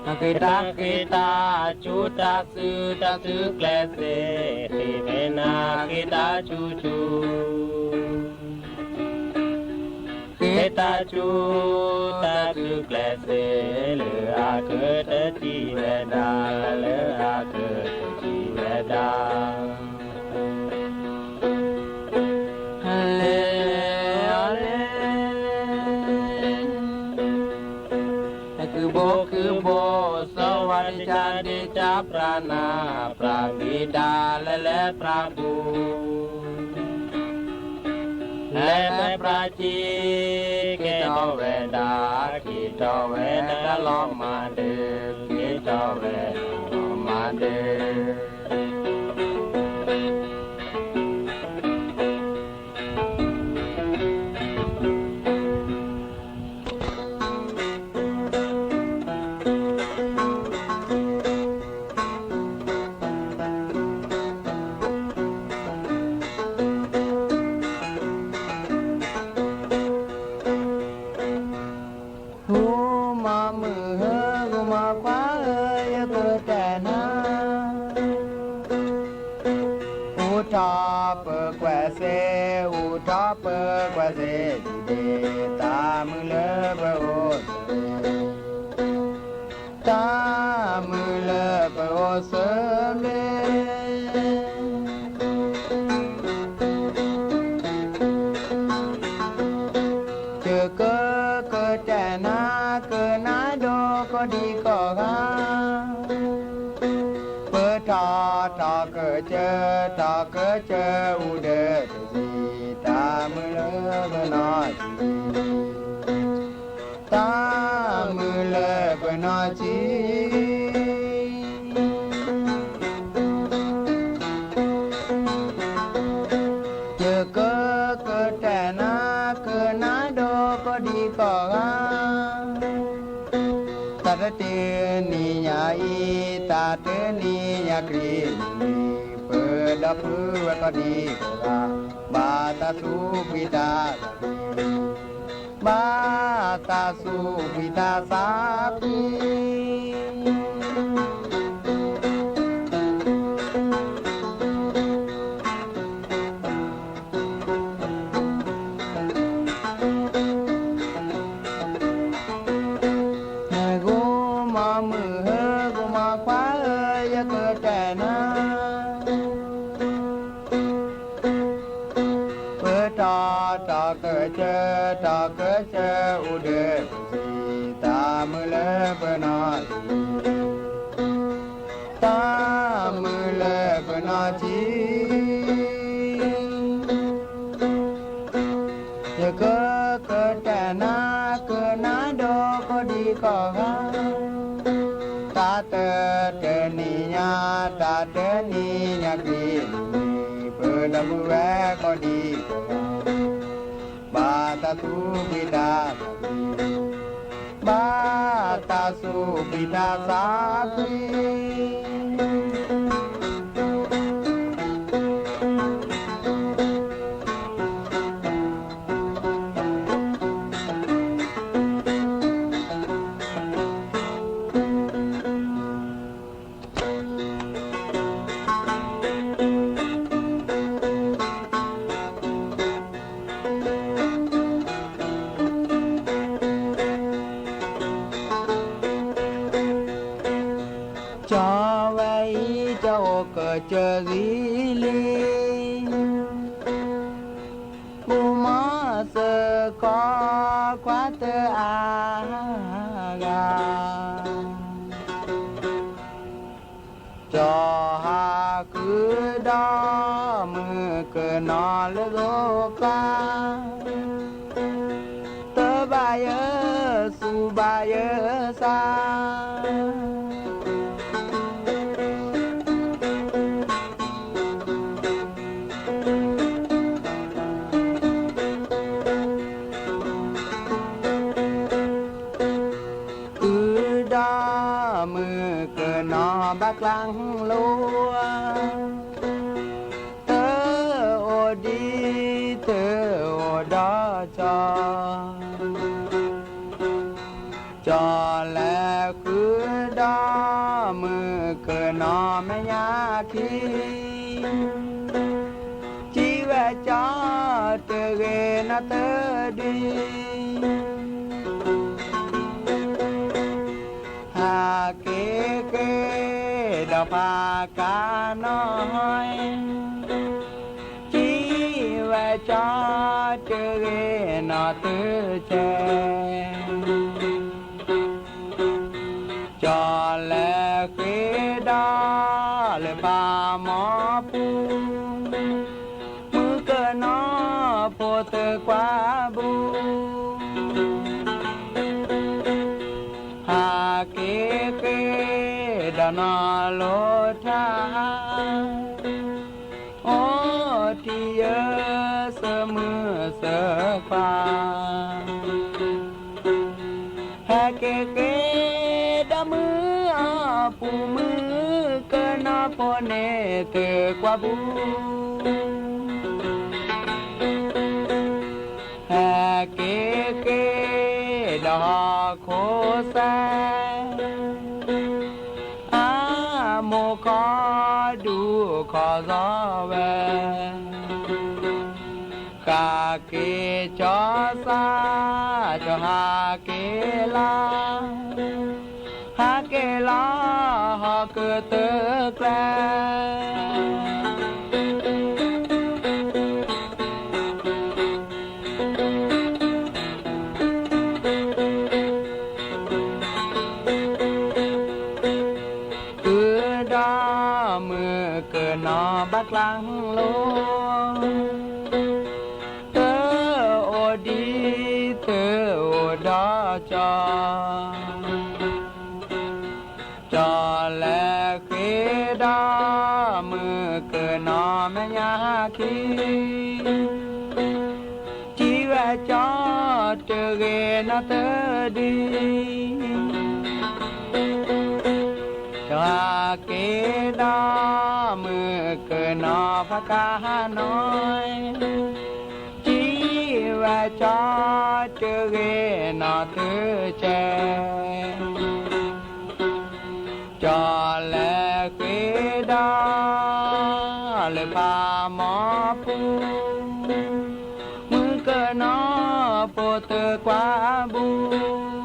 အဃ့တၢ်ဃ့တၢ် ဆူတၢ်သုတၢ်သုကျဲးစ့း ဃ့က့ၤနၤ ဃ့တၢ်ဆူၣ်ဆူၣ် ဃ့တၢ်ဆူၣ် တၢ်သုကျဲးစ့း လၢအကတၢၢ်ထံၣ်ဝဲဒၣ် လၢအကတၢၢ်ထံၣ်ဝဲဒၣ် လဲၤလဲၤ ခုဘိခုဘိ စဝါဒ့ဆါ ဒ့ဆါပြၢနၤ ပြၢဘံၣ်တၢ် လဲၤလဲၤပြၢဘူး လဲၤလဲၤပြၢကံ ကဲထီၣ်ဝဲဒၣ် ကဲထီၣ်ဝဲဒၣ်လီၤမၢ်ဒၢး ကဲထီၣ်ဝဲဒၣ်လီၤမၢ်ဒၢး ဟူမီမုၢ်ဧၢ ဂီၤမီခွါဧၢ ယကတဲနၤ အိၣ်ထီၣ်ပကွဲးစ့း အိၣ်ထီၣ်ပကွဲးစ့း ဒ်ဒ့ၣ် တၢ်မုၢ်လၢပအိၣ် တၢ်မုၢ်လၢပအိၣ်ဆၢဘျ့ ယကကတဲနၤ ကနၣ်ဒိကီၢ်ဒံးကီၢ်ဂၤ ပထီၣ်ထီၣ်ကစၢၢ် ထီၣ်ကစၢၢ် အိၣ်ဒီးတဆံး တၢ်မုၢ်လၢပနီၢ်ဆံး တၢ်မုၢ်လၢပနီၢ်ဆံး ယကကတဲနၤ ကနၣ်ဒိကီၢ်ဒံးကီၢ်ဂၤ တၢ်တတ့ၢ်နံၤညါအံၤ တၢ်တနံၤညါခရံာ် ပဒီပုၢ်ဝဲၢ်ကီၢ်ဒံးကီၢ်ဂၤ ဘၣ်တၢ်သူၣ်ဖှံတၢ်သးဖှံ ဘၣ်တၢ်သူၣ်ဖှံတၢ်သးဖှံ ဂီၤမီမုၢ်ဧၢ ဂီၤမီခွါဧၢ ယကတဲနၤ ပထီၣ်ထီၣ်ကစၢၢ် ထီၣ်ကစၢၢ် အိၣ်ဒီးတဆံး တၢ်မုၢ်လၢပနီၢ်ဆံး တၢ်မုၢ်လၢပနီၢ်ဆံး ယကကတဲနၤ ကနၣ်ဒိကီၢ်ဒံးကီၢ်ဂၤ တၢ်တတ့ၢ်နံၤညါ တၢ်တနံၤညါခရံာ် ပဒီပုၢ်ဝဲၢ်ကီၢ်ဒံးကီၢ်ဂၤ ဘၣ်တၢ်သူၣ်ဖှံတၢ်သးဖှံ ဘၣ်တၢ်သူၣ်ဖှံတၢ်သးဖှံ ဝဲအံၤ ကအိၣ်ကစၢၢ်ဂံၢ်လံ, ပူၤမီၤစ့ၢ်ကီးခွါသၢအါဂၤ, ကၠီၤဟးဃုဒီးမုၢ်ကနီၤလၢသိကျါ, တဘၣ်ယဲစူၢ်ဘၣ်ယဲစၢ် ဃုဒီးမုၢ်ကနီၤဘၣ်ကျါလိၤ, တအိၣ်ဒံးတအိၣ်ဒီးကၠီၤ, ကၠီၤလဲၤဃုဒီးမုၢ်ကနီၤမဲာ်ညါခံ, စံးဝဲကၠီၤတဂ့ၤနီတဒု ဟးက့ၤဃ့ဒီးဖးကါနီၤ, စံးဝဲကၠီၤတဂ့ၤနီတစဲး, ကၠီၤလဲၤဃ့ဒီးလၢဖးမီၤပူၤ, မုၢ်ကနီၤဖိသၢကွၢ်ဘူး ဟးက့ၤဃ့ဒီးနီၢ်လိၤထါ, အိၣ်တံၢ်ယဲစၢၤမုၢ်စၢၤခွါ, ဟဲက့ၤဃ့ဒီးမုၢ်အပူၤ မုၢ်ကနီၤဖိန့ၣ်သၢကွၢ်ဘူး ဟဲက့ၤဃ့ဒီးဟီၣ်ခိၣ်စဲး, အမိၢ်ခီဒူခီၣ်စီဝဲ, ဃးက့ၤကၠီၤစၢ် ကၠီၤဟးက့ၤလီၤ, ဟးက့ၤလီၤဟီၣ်ခိၣ်သၢကျဲ ဃုာ်ဒီးမုၢ်ကနီၤဘၣ်ကျါလိၤ, တအိၣ်ဒံးတအိၣ်ဒီးကၠီၤ, ကၠီၤလဲၤဃ့ဒီးမုၢ်ကနီၤမဲာ်ညါခံ စံးဝဲကၠီၤတဂ့ၤနီတဒု, ကၠီၤဟးက့ၤဒီးမုၢ်ကနီၤဖးကါနီၤ, စံးဝဲကၠီၤတဂ့ၤနီတစဲး ကၠီၤလဲၤဃ့ဒီးလၢဖးမီၤပူၤ, မုၢ်ကနီၤဖိသၢကွၢ်ဘူး,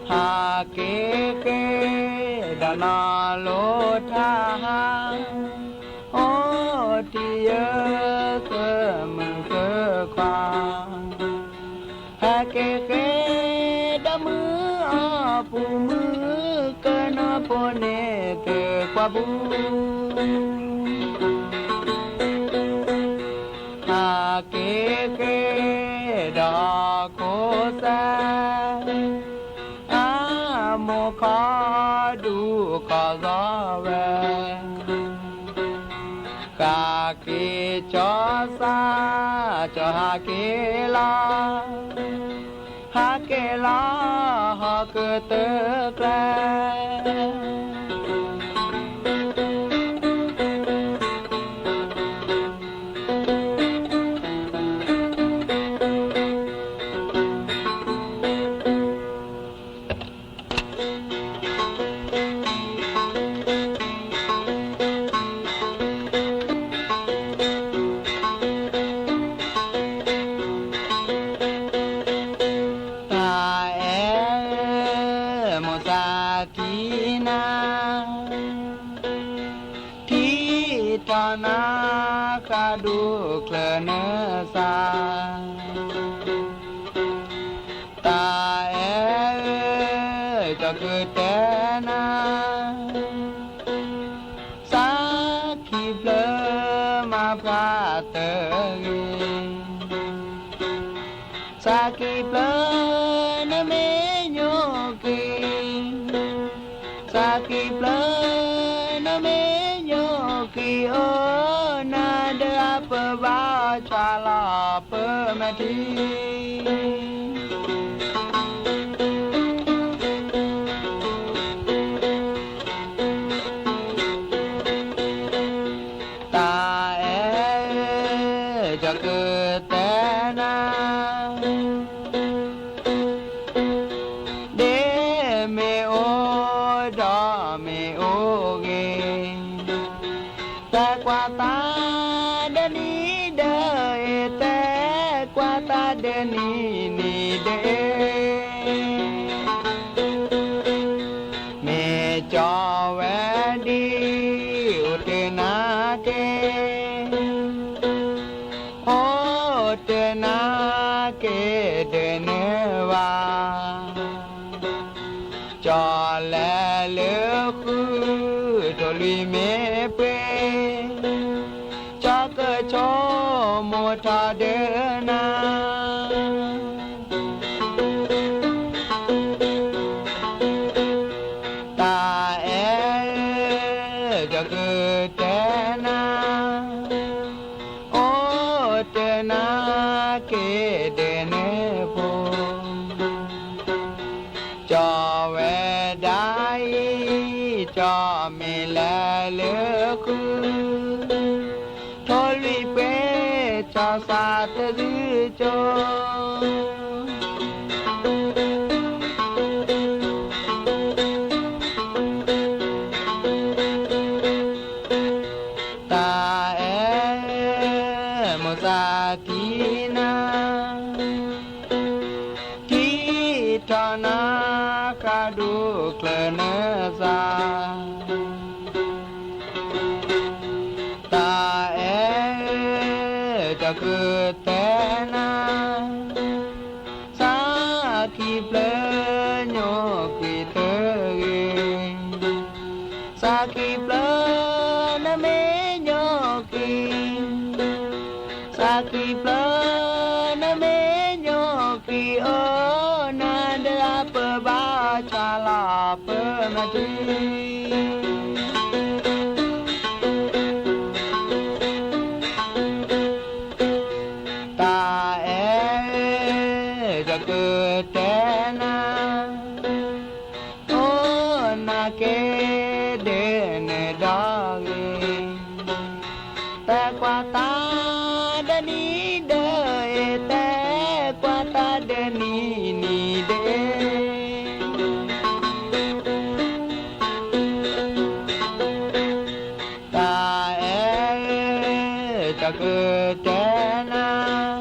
ဟးက့ၤဃ့ဒီးနီၢ်လိၤထါ, အိၣ်တံၢ်ယဲစၢၤမုၢ်စၢၤခွါ ဟဲက့ၤဃ့ဒီးမုၢ်အပူၤ မုၢ်ကနီၤဖိန့ၣ်သၢကွၢ်ဘူး, ဟးက့ၤဃ့ဒီးဟီၣ်ခိၣ်စဲး, အမိၢ်ခီဒူခီၣ်စီဝဲ ဃးက့ၤကၠီၤစၢ် ကၠီၤဟးက့ၤလီၤ, ဟးက့ၤလီၤဟီၣ်ခိၣ်သၢကျဲ တၢ်အဲၣ်မိၢ်သး ထံၣ်နၤ, ထံၣ်ထီၣ်နၤ ဃၣ်ဒိၣ်ချၢနသး, တၢ်အဲၣ်ဧၢ ကီၢ်ကတဲနၤ, သးကံၢ်ဖျၢၣ်မၤပှၤတဂ့ၤ, သးကံၢ်ဖျၢၣ်နမ့ၢ်ညိၣ်က့ၤ, သးကံၢ်ဖျၢၣ်နမ့ၢ်ညိၣ်က့ၤ အိၣ်နၤဒီးအပၢၢ်ဘၣ်အီၤ ဆှၢလီၤပၢၢ်မဲာ်ထံ တၢ်အဲၣ် ကီၢ်ကတဲနၤ, ဒ်မ့ၢ်အိၣ်ဒီးမ့ၢ်အိၣ်ဂ့ၤ, သဲကွၢ်သးဒီနံၤဒီအ့ၤ, သဲကွၢ်သးဒီနံၤနံၤဒီအ့ၤ, မ့ၢ်ကၠီဝဲဒ် အိၣ်တ့ၢ်နၤက့ၤ, အိၣ်တ့ၢ်နၤက့ၤဒ်န့ၣ်ဘၣ်, ကၠီလဲၤလၢဃု ထိၣ်လွံၢ်မ့ၢ်ပှ့ၤ, ကၠီကဆိကမိၣ်ထီၣ်ဒီးနၤ တၢ်အဲၣ် ကၠီကတဲနၤ, အိၣ်တ့ၢ်နၤက့ၤဒ်န့ၣ်ဖိ, ကၠီဝဲဒၣ်အံၤ ကၠီမ့ၢ်လဲၤလၢဃု, ထိၣ်လွံၢ်ပှ့ၤ ကၠီသးတဒုကၠိ တၢ်အဲၣ် မိၢ်သးထံၣ်နၤ, ထံၣ်ထီၣ်နၤ ဃၣ်ဒိၣ်ချၢနသး, တၢ်အဲၣ် ကီၢ်ကတဲနၤ, သးကံၢ်ဖျၢၣ်ညိၣ်ကွံာ်တဂ့ၤ, သးကံၢ်ဖျၢၣ်နမ့ၢ်ညိၣ်ကွံာ်, သးကံၢ်ဖျၢၣ်နမ့ၢ်ညိၣ်ကွံာ် အိၣ်နၤဒီးအပၢၢ်ဘၣ်အီၤ ဆှၢလီၤပၢၢ်မဲာ်ထံ တၢ်အဲၣ် ကၠီကတဲနၤ, အိၣ်နၤက့ၤဒ်န့ၣ်ဒီဂ့ၤ, သဲကွၢ်သးဒီနံၤဒီအ့ၤ, သဲကွၢ်သးဒီနံၤနံၤဒီအ့ၤ တၢ်အဲၣ် ကၠီကတဲနၤ,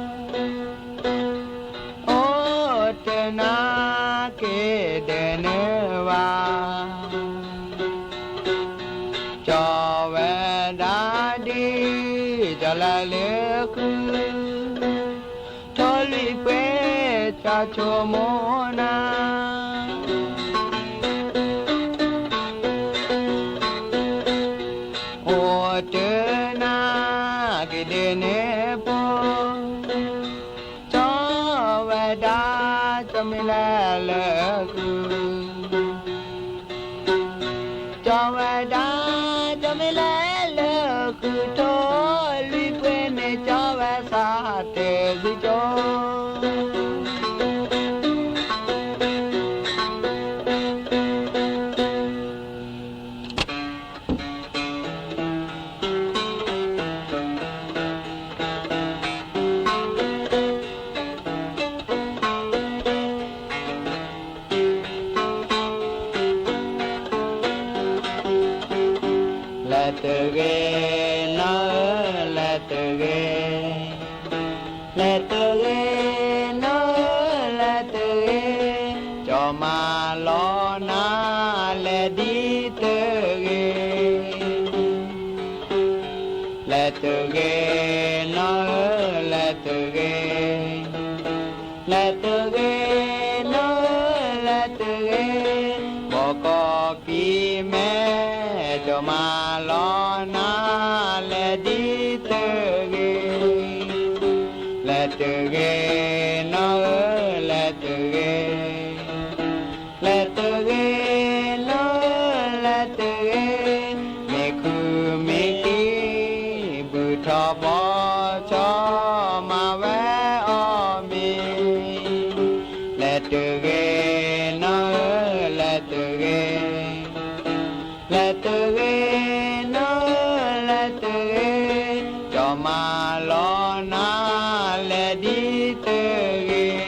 အိၣ်တ့ၢ်နၤက့ၤဒ်န့ၣ်ဘၣ်, ကၠီဝဲဒၣ်ဒ် ကၠီလဲၤလၢဃု, ထိၣ်လွံၢ်ပှ့ၤ ကၠီဆိကမိၣ်နၤ အိၣ်တ့ၢ်နၤက့ၤဒ်န့ၣ်ဖိ, ကၠီဝဲဒၣ် ကၠီမ့ၢ်လဲၤလၢဃု, ကၠီဝဲဒၣ် ကၠီမ့ၢ်လဲၤလၢဃု, ထိၣ်လွံၢ်ပှ့ၤန့ၣ် ကၠီဝဲသးတဒုကၠိ လဲၤတဂ့ၤ နီၢ်ဧၢ လဲၤတဂ့ၤ, လဲၤတဂ့ၤ နီၢ်ဧၢ လဲၤတဂ့ၤ, ကၠီမၤလီၤနၤ လဲၤဒ်တဂ့ၤ, လဲၤတဂ့ၤနီၢ်ဧၢ လဲၤတဂ့ၤ, လဲၤတဂ့ၤနီၢ်ဧၢ လဲၤတဂ့ၤ, ဘီကီၢ်ကံၤမဲ ကမၤလီၤနၤ လဲၤဒ်တဂ့ၤ, လဲၤတဂ့ၤနီၢ်ဧၢ လဲၤတဂ့ၤ, လဲၤတဂ့ၤနီၢ်ဧၢ လဲၤတဂ့ၤ, မ့ၢ်ခုမ့ၢ်ခံ ဘုၣ်ထီၣ်ဘီဆီ မၤဝဲအီၤမ့ၤ, လဲၤတဂ့ၤနီၢ်ဧၢ လဲၤတဂ့ၤ, လဲၤတဂ့ၤနီၢ်ဧၢ လဲၤတဂ့ၤ, ကမၤလီၤနၤ လဲၤဒ်တဂ့ၤ.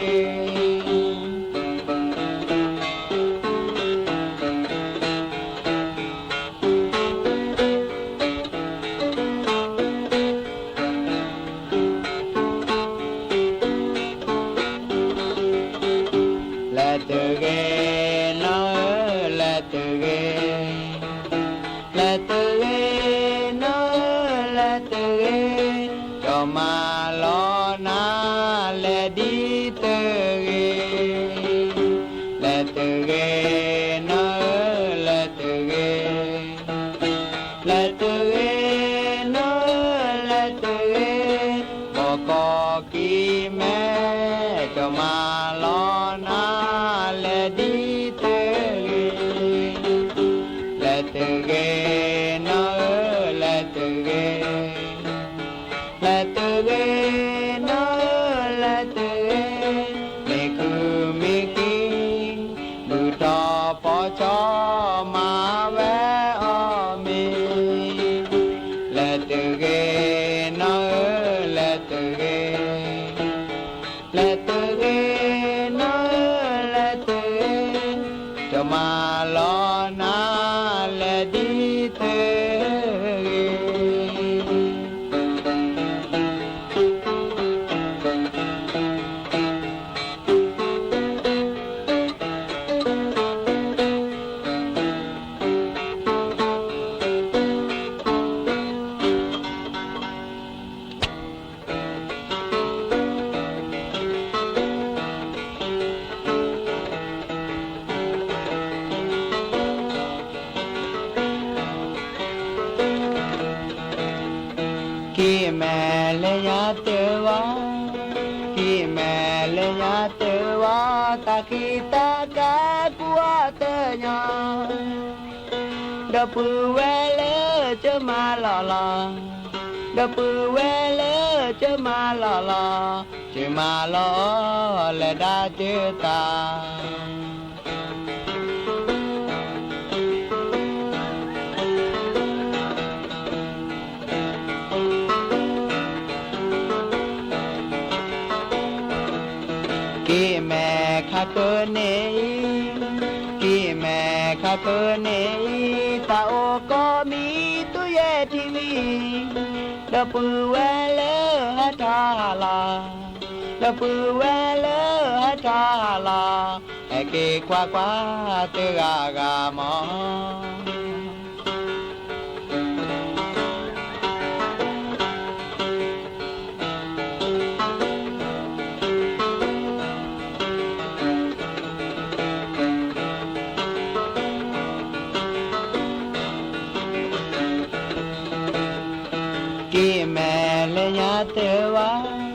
လဲၤတဂ့ၤနီၢ်ဧၢ လဲၤတဂ့ၤ, လဲၤတဂ့ၤနီၢ်ဧၢ လဲၤတဂ့ၤ, ကမၤလီၤနၤ လဲၤဒ်တဂ့ၤ, လဲၤတဂ့ၤနီၢ်ဧၢ လဲၤတဂ့ၤ, လဲၤတဂ့ၤနီၢ်ဧၢ လဲၤတဂ့ၤ, ဘီကီၢ်ကံၤမဲ ကမၤလီၤနၤ လဲၤဒ်တဂ့ၤ, လဲၤတဂ့ၤနီၢ်ဧၢ လဲၤတဂ့ၤ, လဲၤတဂ့ၤနီၢ်ဧၢ လဲၤတဂ့ၤ, မ့ၢ်ခုမ့ၢ်ခံ ဘုၣ်ထီၣ်ဘီဆီ မၤဝဲအီၤမ့ၤ, လဲၤတဂ့ၤနီၢ်ဧၢ လဲၤတဂ့ၤ, လဲၤတဂ့ၤနီၢ်ဧၢ လဲၤတဂ့ၤ, ကမၤလီၤနၤ လဲၤဒ်တဂ့ၤ. ကံၢ်မဲာ်လၢညါတဝီ, ကံၢ်မဲာ်လၢညါတဝီ, တၢ်ခံးတၢ်ကါကူအီၤတညီ, ဒီပုၢ်ဝဲၢ်လၢကမၤလီၤလီၤ, ဒီပုၢ်ဝဲၢ်လၢကမၤလီၤလီၤ, ကမၤလီၤအီၤလၢဒၣ်ကၢတၢ် ကံၢ်မဲာ်ခါကၢန့ၣ်အံၤ, ကံၢ်မဲာ်ခါကၢန့ၣ်အံၤ, တၢ်အိၣ်ကီးမံၤသူယဲၢ်ထံဝံၤ, ဒီပုၢ်ဝဲၢ်လၢဟဲထီၣ်ဟးလီၤ, ဒီပုၢ်ဝဲၢ်လၢဟဲထီၣ်ဟးလီၤ, ဟဲက့ၤကွၢ်ကွၢ်တဂၤဂၤမီၤ. ကံၢ်မဲာ်လၢညါတဝီ,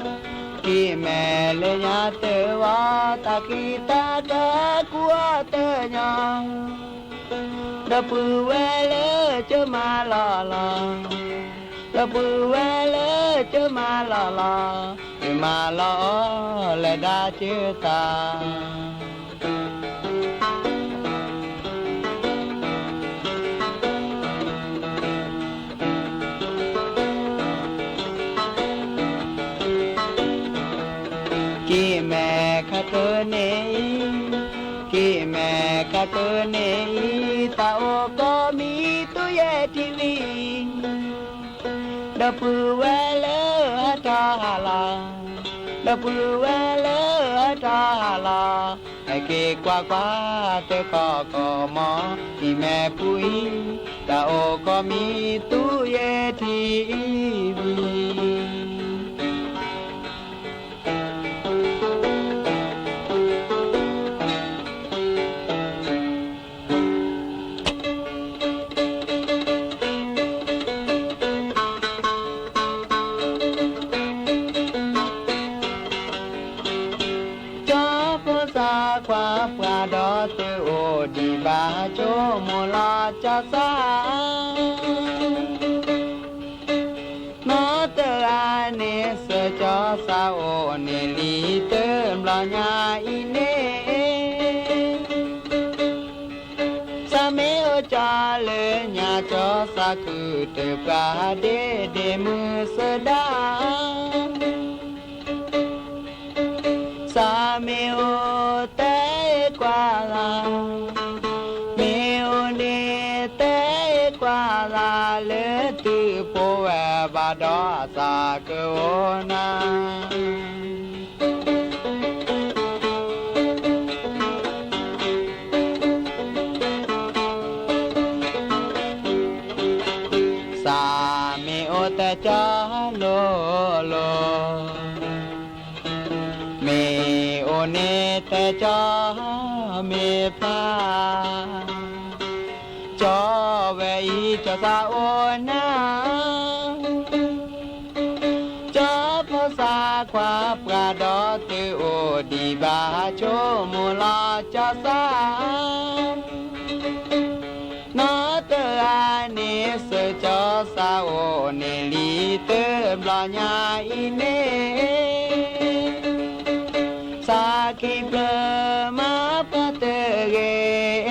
ကံၢ်မဲာ်လၢညါတဝီ, တၢ်ခံးတၢ်ကါကူအီၤတညီ, ဒီပုၢ်ဝဲၢ်လၢကမၤလီၤလီၤ, ဒီပုၢ်ဝဲၢ်လၢကမၤလီၤလီၤ, ကမၤလီၤအီၤလၢဒၣ်ကၢတၢ် ကံၢ်မဲာ်ခါကၢန့ၣ်အံၤ, ကံၢ်မဲာ်ခါကၢန့ၣ်အံၤ, တၢ်အိၣ်ကီးမံၤသူယဲၢ်ထံဝံၤ, ဒီပုၢ်ဝဲၢ်လၢဟဲထီၣ်ဟးလီၤ, ဒီပုၢ်ဝဲၢ်လၢဟဲထီၣ်ဟးလီၤ, ဟဲ က့ၤကွၢ်ကွၢ်တခီကီးမီၤ, အံၤမ့ၢ်ပူၤအံၤ, တၢ်အိၣ်ကီၢ်မံၤသူယဲၢ်ထံၣ်ဝံၤ ကၠီဖိသၣ်ခွါပှၤဒီးသုအိၣ်ဒံးဘၣ် ဆိကမိၣ်လီၤကၠီသး နီၢ်တဂၤန့ၣ်စၢၤကၠီသးအိၣ်န့ၣ်လံ တဘျီညါအံၤန့ၣ် သးမ့ၢ်အိၣ်ကၠီလၢညါ ကၠီသးခုတပှၢ် ဒ့ဒ့မုၢ်စၢၤဒါ သးမ့ၢ်အိၣ်တဲကွၢ်လၢ်, မ့ၢ်အိၣ်န့ၣ်တဲကွၢ်လၢ် လၢသုဖိဝဲဘၣ်ဒီးသးကအိၣ်နၤ သးမ့ၢ်အိၣ်တဲကၠီလိၤလိၤ, မ့ၢ်အိၣ်န့ၣ်တဲကၠီမ့ၢ်ဖျါ, ကၠီဝဲအံၤကၠီသးအိၣ်နၤ ကၠီဖိသၣ်ခွါပှၤဒီးသုအိၣ်ဒံးဘၣ် ဆိကမိၣ်လီၤကၠီသး နီၢ်တဂၤန့ၣ်စၢၤကၠီသးအိၣ်န့ၣ်လံ တဘျီညါအံၤန့ၣ် သးကံၢ်ပျၢၤမၤပှၤတဂ့ၤ,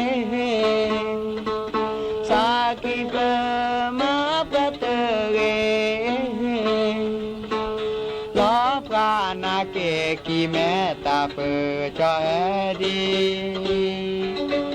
သးကံၢ်ပျၢၤမၤပှၤတဂ့ၤ, လီၤပှၤနၤက့ၤကံၢ်မဲာ်တၢ်ပၢၢ်ကၠီဟဲဒံး